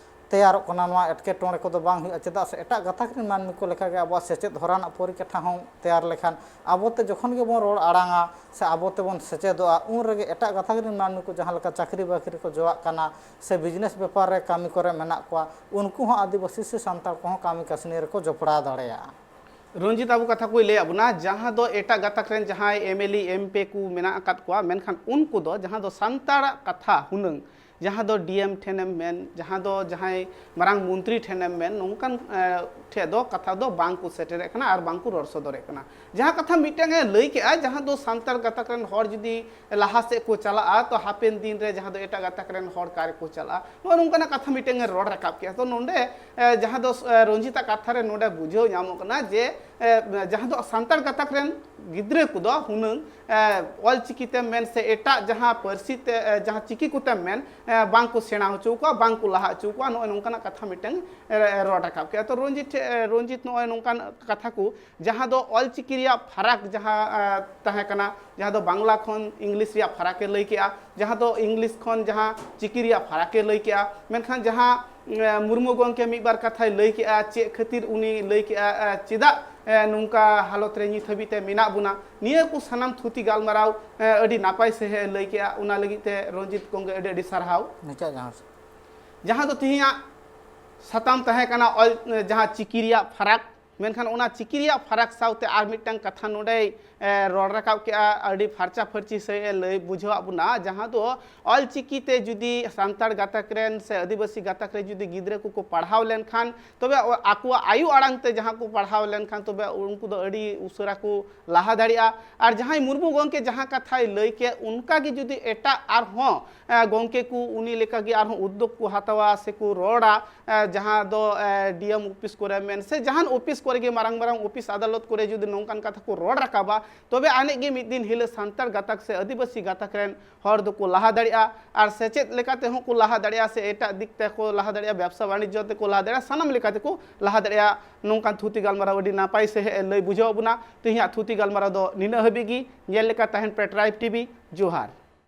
ᱛᱮᱭᱟᱨᱚᱜ ᱠᱟᱱᱟ, ᱱᱚᱣᱟ ᱮᱴᱠᱮᱴᱚᱬᱮ ᱠᱚᱫᱚ ᱵᱟᱝ ᱦᱩᱭᱩᱜᱼᱟ᱾ ᱪᱮᱫᱟᱜ ᱥᱮ ᱮᱴᱟᱜ ᱜᱟᱛᱟᱠ ᱨᱮᱱ ᱢᱟᱹᱱᱢᱤ ᱠᱚ ᱞᱮᱠᱟᱜᱮ ᱟᱵᱚᱣᱟᱜ ᱥᱮᱪᱮᱫ ᱦᱚᱨᱟ ᱨᱮᱱᱟᱜ ᱯᱚᱨᱤᱠᱟᱴᱷᱟ ᱦᱚᱸ ᱛᱮᱭᱟᱨ ᱞᱮᱠᱷᱟᱱ, ᱟᱵᱚᱛᱮ ᱡᱚᱠᱷᱚᱱ ᱜᱮᱵᱚᱱ ᱨᱚᱲ ᱟᱲᱟᱝᱟ ᱥᱮ ᱟᱵᱚ ᱛᱮᱵᱚᱱ ᱥᱮᱪᱮᱫᱚᱜᱼᱟ, ᱩᱱ ᱨᱮᱜᱮ ᱮᱴᱟᱜ ᱜᱟᱛᱟᱠ ᱨᱮᱱ ᱢᱟᱹᱱᱢᱤ ᱠᱚ ᱡᱟᱦᱟᱸ ᱞᱮᱠᱟ ᱪᱟᱹᱠᱨᱤ ᱵᱟᱹᱠᱨᱤ ᱠᱚ ᱡᱚᱣᱟᱜ ᱠᱟᱱᱟ ᱥᱮ ᱵᱤᱡᱽᱱᱮᱥ ᱵᱮᱯᱟᱨ ᱨᱮ ᱠᱟᱹᱢᱤ ᱠᱚᱨᱮ ᱢᱮᱱᱟᱜ ᱠᱚᱣᱟ, ᱩᱱᱠᱩ ᱦᱚᱸ ᱟᱹᱫᱤᱵᱟᱹᱥᱤ ᱥᱮ ᱥᱟᱱᱛᱟᱲ ᱠᱚᱦᱚᱸ ᱠᱟᱹᱢᱤ ᱠᱟᱹᱥᱱᱤ ᱨᱮᱠᱚ ᱡᱚᱯᱲᱟᱣ ᱫᱟᱲᱮᱭᱟᱜᱼᱟ᱾ ᱨᱚᱧᱡᱤᱛ ᱟᱵᱚ ᱠᱟᱛᱷᱟ ᱠᱚᱭ ᱞᱟᱹᱭᱟᱫ ᱵᱚᱱᱟ, ᱡᱟᱦᱟᱸ ᱫᱚ ᱮᱴᱟᱜ ᱜᱟᱛᱟᱠ ᱨᱮᱱ ᱡᱟᱦᱟᱸᱭ M L A, M P ᱠᱚ ᱢᱮᱱᱟᱜ ᱟᱠᱟᱫ ᱠᱚᱣᱟ, ᱢᱮᱱᱠᱷᱟᱱ ᱩᱱᱠᱩ ᱫᱚ ᱡᱟᱦᱟᱸ ᱫᱚ ᱥᱟᱱᱛᱟᱲᱟᱜ ᱠᱟᱛᱷᱟ ᱦᱩᱱᱟᱹᱝ, ᱡᱟᱦᱟᱸ ᱫᱚ ᱰᱤ ᱮᱢ ᱴᱷᱮᱱᱮᱢ ᱢᱮᱱ, ᱡᱟᱦᱟᱸ ᱫᱚ ᱡᱟᱦᱟᱸᱭ ᱢᱟᱨᱟᱝ ᱢᱚᱱᱛᱨᱤ ᱴᱷᱮᱱᱮᱢ ᱢᱮᱱ, ᱱᱚᱝᱠᱟᱱ, ᱮ, ᱴᱷᱮᱱ ᱫᱚ ᱠᱟᱛᱷᱟ ᱫᱚ ᱵᱟᱝ ᱠᱚ ᱥᱮᱴᱮᱨᱮᱫ ᱠᱟᱱᱟ ᱟᱨ ᱵᱟᱝ ᱠᱚ ᱨᱚᱲ ᱥᱚᱫᱚᱨᱮᱫ ᱠᱟᱱᱟ᱾ ᱡᱟᱦᱟᱸ ᱠᱟᱛᱷᱟ ᱢᱤᱫᱴᱟᱝ ᱮ ᱞᱟᱹᱭ ᱠᱮᱜᱼᱟ, ᱡᱟᱦᱟᱸ ᱫᱚ ᱥᱟᱱᱛᱟᱲ ᱜᱟᱛᱟᱠ ᱨᱮᱱ ᱦᱚᱲ ᱡᱩᱫᱤ ᱞᱟᱦᱟ ᱥᱮᱫ ᱠᱚ ᱪᱟᱞᱟᱜᱼᱟ, ᱛᱚ ᱦᱟᱯᱮᱱ ᱫᱤᱱ ᱨᱮ ᱡᱟᱦᱟᱸ ᱫᱚ ᱮᱴᱟᱜ ᱜᱟᱛᱟᱠ ᱨᱮᱱ ᱦᱚᱲ ᱚᱠᱟ ᱨᱮᱠᱚ ᱪᱟᱞᱟᱜᱼᱟ, ᱱᱚᱜᱼᱚ ᱱᱚᱝᱠᱟᱱᱟᱜ ᱠᱟᱛᱷᱟ ᱢᱤᱫᱴᱟᱝ ᱮ ᱨᱚᱲ ᱨᱟᱠᱟᱵ ᱠᱮᱜᱼᱟ᱾ ᱛᱚ ᱱᱚᱰᱮ, ᱮ, ᱡᱟᱦᱟᱸ ᱫᱚ, ᱮ, ᱨᱚᱧᱡᱤᱛᱟᱜ ᱠᱟᱛᱷᱟ ᱨᱮ ᱱᱚᱰᱮ ᱵᱩᱡᱷᱟᱹᱣ ᱧᱟᱢᱚᱜ ᱠᱟᱱᱟ ᱡᱮ, ᱮ, ᱡᱟᱦᱟᱸ ᱫᱚ ᱥᱟᱱᱛᱟᱲ ᱜᱟᱛᱟᱠ ᱨᱮᱱ ᱜᱤᱫᱽᱨᱟᱹ ᱠᱚᱫᱚ ᱦᱩᱱᱟᱹᱝ, ᱮ, ᱚᱞ ᱪᱤᱠᱤ ᱛᱮᱢ ᱢᱮᱱ ᱥᱮ ᱮᱴᱟᱜ ᱡᱟᱦᱟᱸ ᱯᱟᱹᱨᱥᱤ ᱛᱮ, ᱮ, ᱡᱟᱦᱟᱸ ᱪᱤᱠᱤ ᱠᱚᱛᱮᱢ ᱢᱮᱱ, ᱮ, ᱵᱟᱝ ᱠᱚ ᱥᱮᱬᱟ ᱦᱚᱪᱚ ᱠᱚᱣᱟ, ᱵᱟᱝ ᱠᱚ ᱞᱟᱦᱟ ᱦᱚᱪᱚ ᱠᱚᱣᱟ, ᱱᱚᱜᱼᱚᱭ ᱱᱚᱝᱠᱟᱱᱟᱜ ᱠᱟᱛᱷᱟ ᱢᱤᱫᱴᱟᱝ, ᱮ, ᱨᱚᱲ ᱨᱟᱠᱟᱵ ᱠᱮᱜᱼᱟ᱾ ᱛᱚ ᱨᱚᱧᱡᱤᱛ ᱴᱷᱮ-, ᱮ, ᱨᱚᱧᱡᱤᱛ ᱱᱚᱜᱼᱚᱭ ᱱᱚᱝᱠᱟᱱ ᱠᱟᱛᱷᱟ ᱠᱚ, ᱡᱟᱦᱟᱸ ᱫᱚ ᱚᱞ ᱪᱤᱠᱤ ᱨᱮᱭᱟᱜ ᱯᱷᱟᱨᱟᱠ ᱡᱟᱦᱟᱸ, ᱮ, ᱛᱟᱦᱮᱸ ᱠᱟᱱᱟ, ᱡᱟᱦᱟᱸ ᱫᱚ ᱵᱟᱝᱞᱟ ᱠᱷᱚᱱ ᱤᱝᱞᱤᱥ ᱨᱮᱭᱟᱜ ᱯᱷᱟᱨᱟᱠ ᱮ ᱞᱟᱹᱭ ᱠᱮᱜᱼᱟ, ᱡᱟᱦᱟᱸ ᱫᱚ ᱤᱝᱞᱤᱥ ᱠᱷᱚᱱ ᱡᱟᱦᱟᱸ ᱪᱤᱠᱤ ᱨᱮᱭᱟᱜ ᱯᱷᱟᱨᱟᱠ ᱮ ᱞᱟᱹᱭ ᱠᱮᱜᱼᱟ, ᱢᱮᱱᱠᱷᱟᱱ ᱡᱟᱦᱟᱸ, ᱮ, ᱢᱩᱨᱢᱩ ᱜᱚᱢᱠᱮ ᱢᱤᱫ ᱵᱟᱨ ᱠᱟᱛᱷᱟᱭ ᱞᱟᱹᱭ ᱠᱮᱜᱼᱟ, ᱪᱮᱫ ᱠᱷᱟᱹᱛᱤᱨ ᱩᱱᱤ ᱞᱟᱹᱭ ᱠᱮᱜᱼᱟ, ᱮ, ᱪᱮᱫᱟᱜ, ᱮ, ᱱᱚᱝᱠᱟ ᱦᱟᱞᱚᱛ ᱨᱮ ᱱᱤᱛ ᱦᱟᱹᱵᱤᱡ ᱛᱮ ᱢᱮᱱᱟᱜ ᱵᱚᱱᱟ, ᱱᱤᱭᱟᱹ ᱠᱚ ᱥᱟᱱᱟᱢ ᱛᱷᱩᱛᱤ ᱜᱟᱞᱢᱟᱨᱟᱣ, ᱮ, ᱟᱹᱰᱤ ᱱᱟᱯᱟᱭ ᱥᱟᱺᱦᱤᱡ ᱮ ᱞᱟᱹᱭ ᱠᱮᱜᱼᱟ᱾ ᱚᱱᱟ ᱞᱟᱹᱜᱤᱫ ᱛᱮ ᱨᱚᱧᱡᱤᱛ ᱜᱚᱢᱠᱮ ᱟᱹᱰᱤ ᱟᱹᱰᱤ ᱥᱟᱨᱦᱟᱣ᱾ ᱱᱤᱪᱟᱜ ᱡᱟᱦᱟᱸ ᱡᱟᱦᱟᱸ ᱫᱚ ᱛᱮᱦᱮᱧᱟᱜ ᱥᱟᱛᱟᱢ ᱛᱟᱦᱮᱸ ᱠᱟᱱᱟ ᱚᱞ, ᱡᱟᱦᱟᱸ ᱪᱤᱠᱤ ᱨᱮᱭᱟᱜ ᱯᱷᱟᱨᱟᱠ, ᱢᱮᱱᱠᱷᱟᱱ ᱚᱱᱟ ᱪᱤᱠᱤ ᱨᱮᱭᱟᱜ ᱯᱷᱟᱨᱟᱠ ᱥᱟᱶᱛᱮ ᱟᱨ ᱢᱤᱫᱴᱟᱝ ᱠᱟᱛᱷᱟ ᱱᱚᱰᱮᱭ ᱮ, ᱨᱚᱲ ᱨᱟᱠᱟᱵ ᱠᱮᱜᱼᱟ, ᱟᱹᱰᱤ ᱯᱷᱟᱨᱪᱟ ᱯᱷᱟᱹᱨᱪᱤ ᱥᱟᱹᱦᱤᱡ ᱮ ᱞᱟᱹᱭ ᱵᱩᱡᱷᱟᱹᱣᱟᱫ ᱵᱚᱱᱟ, ᱡᱟᱦᱟᱸ ᱫᱚ ᱚᱞ ᱪᱤᱠᱤ ᱛᱮ ᱡᱩᱫᱤ ᱥᱟᱱᱛᱟᱲ ᱜᱟᱛᱟᱠ ᱨᱮᱱ ᱥᱮ ᱟᱹᱫᱤᱵᱟᱹᱥᱤ ᱜᱟᱛᱟᱠ ᱨᱮ ᱡᱩᱫᱤ ᱜᱤᱫᱽᱨᱟᱹ ᱠᱚᱠᱚ ᱯᱟᱲᱦᱟᱣ ᱞᱮᱱᱠᱷᱟᱱ, ᱛᱚᱵᱮ ᱟᱠᱚᱣᱟᱜ ᱟᱭᱳ ᱟᱲᱟᱝ ᱛᱮ ᱡᱟᱦᱟᱸ ᱠᱚ ᱯᱟᱲᱦᱟᱣ ᱞᱮᱱᱠᱷᱟᱱ, ᱛᱚᱵᱮ ᱩᱱᱠᱩ ᱫᱚ ᱟᱹᱰᱤ ᱩᱥᱟᱹᱨᱟ ᱠᱚ ᱞᱟᱦᱟ ᱫᱟᱲᱮᱭᱟᱜᱼᱟ᱾ ᱟᱨ ᱡᱟᱦᱟᱸᱭ ᱢᱩᱨᱢᱩ ᱜᱚᱢᱠᱮ ᱡᱟᱦᱟᱸ ᱠᱟᱛᱷᱟᱭ ᱞᱟᱹᱭ ᱠᱮᱫ, ᱚᱱᱠᱟ ᱜᱮ ᱡᱩᱫᱤ ᱮᱴᱟᱜ ᱟᱨᱦᱚᱸ ᱮ, ᱜᱚᱢᱠᱮ ᱠᱚ ᱩᱱᱤ ᱞᱮᱠᱟᱜᱮ ᱟᱨᱦᱚᱸ ᱩᱫᱽᱫᱳᱜᱽ ᱠᱚ ᱦᱟᱛᱟᱣᱟ ᱥᱮᱠᱚ ᱨᱚᱲᱟ, ᱮ, ᱡᱟᱦᱟᱸ ᱫᱚ ᱰᱤ ᱮᱢ ᱚᱯᱷᱤᱥ ᱠᱚᱨᱮ ᱢᱮᱱ ᱥᱮ ᱡᱟᱦᱟᱱ ᱚᱯᱷᱤᱥ ᱠᱚᱨᱮ ᱜᱮ, ᱢᱟᱨᱟᱝ ᱢᱟᱨᱟᱝ ᱚᱯᱷᱤᱥ ᱟᱫᱟᱞᱚᱛ ᱠᱚᱨᱮ ᱡᱩᱫᱤ ᱱᱚᱝᱠᱟᱱ ᱠᱟᱛᱷᱟ ᱠᱚ ᱨᱚᱲ ᱨᱟᱠᱟᱵᱟ, ᱛᱚᱵᱮ ᱟᱹᱱᱤᱡ ᱜᱮ ᱢᱤᱫ ᱫᱤᱱ ᱦᱤᱞᱳᱜ ᱥᱟᱱᱛᱟᱲ ᱜᱟᱛᱟᱠ ᱥᱮ ᱟᱹᱫᱤᱵᱟᱹᱥᱤ ᱜᱟᱛᱟᱠ ᱨᱮᱱ ᱦᱚᱲ ᱫᱚᱠᱚ ᱞᱟᱦᱟ ᱫᱟᱲᱮᱭᱟᱜᱼᱟ᱾ ᱟᱨ ᱥᱮᱪᱮᱫ ᱞᱮᱠᱟ ᱛᱮᱦᱚᱸ ᱠᱚ ᱞᱟᱦᱟ ᱫᱟᱲᱮᱭᱟᱜᱼᱟ ᱥᱮ ᱮᱴᱟᱜ ᱫᱤᱠ ᱛᱮᱠᱚ ᱞᱟᱦᱟ ᱫᱟᱲᱮᱭᱟᱜᱼᱟ, ᱵᱮᱵᱽᱥᱟ ᱵᱟᱱᱤᱡᱽᱡᱚ ᱛᱮᱠᱚ ᱞᱟᱦᱟ ᱫᱟᱲᱮᱭᱟᱜᱼᱟ, ᱥᱟᱱᱟᱢ ᱞᱮᱠᱟ ᱛᱮᱠᱚ ᱞᱟᱦᱟ ᱫᱟᱲᱮᱭᱟᱜᱼᱟ᱾ ᱱᱚᱝᱠᱟᱱ ᱛᱷᱩᱛᱤ ᱜᱟᱞᱢᱟᱨᱟᱣ ᱟᱹᱰᱤ ᱱᱟᱯᱟᱭ ᱥᱟᱺᱦᱤᱡ ᱮ ᱞᱟᱹᱭ ᱵᱩᱡᱷᱟᱹᱣ ᱟᱵᱚᱱᱟ᱾ ᱛᱮᱦᱮᱧᱟᱜ ᱛᱷᱩᱛᱤ ᱜᱟᱞᱢᱟᱨᱟᱣ ᱫᱚ ᱱᱤᱱᱟᱹᱜ ᱦᱟᱹᱵᱤᱡ ᱜᱮ᱾ ᱧᱮᱞ ᱞᱮᱠᱟ ᱛᱟᱦᱮᱱ ᱯᱮ ᱴᱨᱟᱭᱤᱵᱽ ᱴᱤᱵᱷᱤ᱾ ᱡᱚᱦᱟᱨ᱾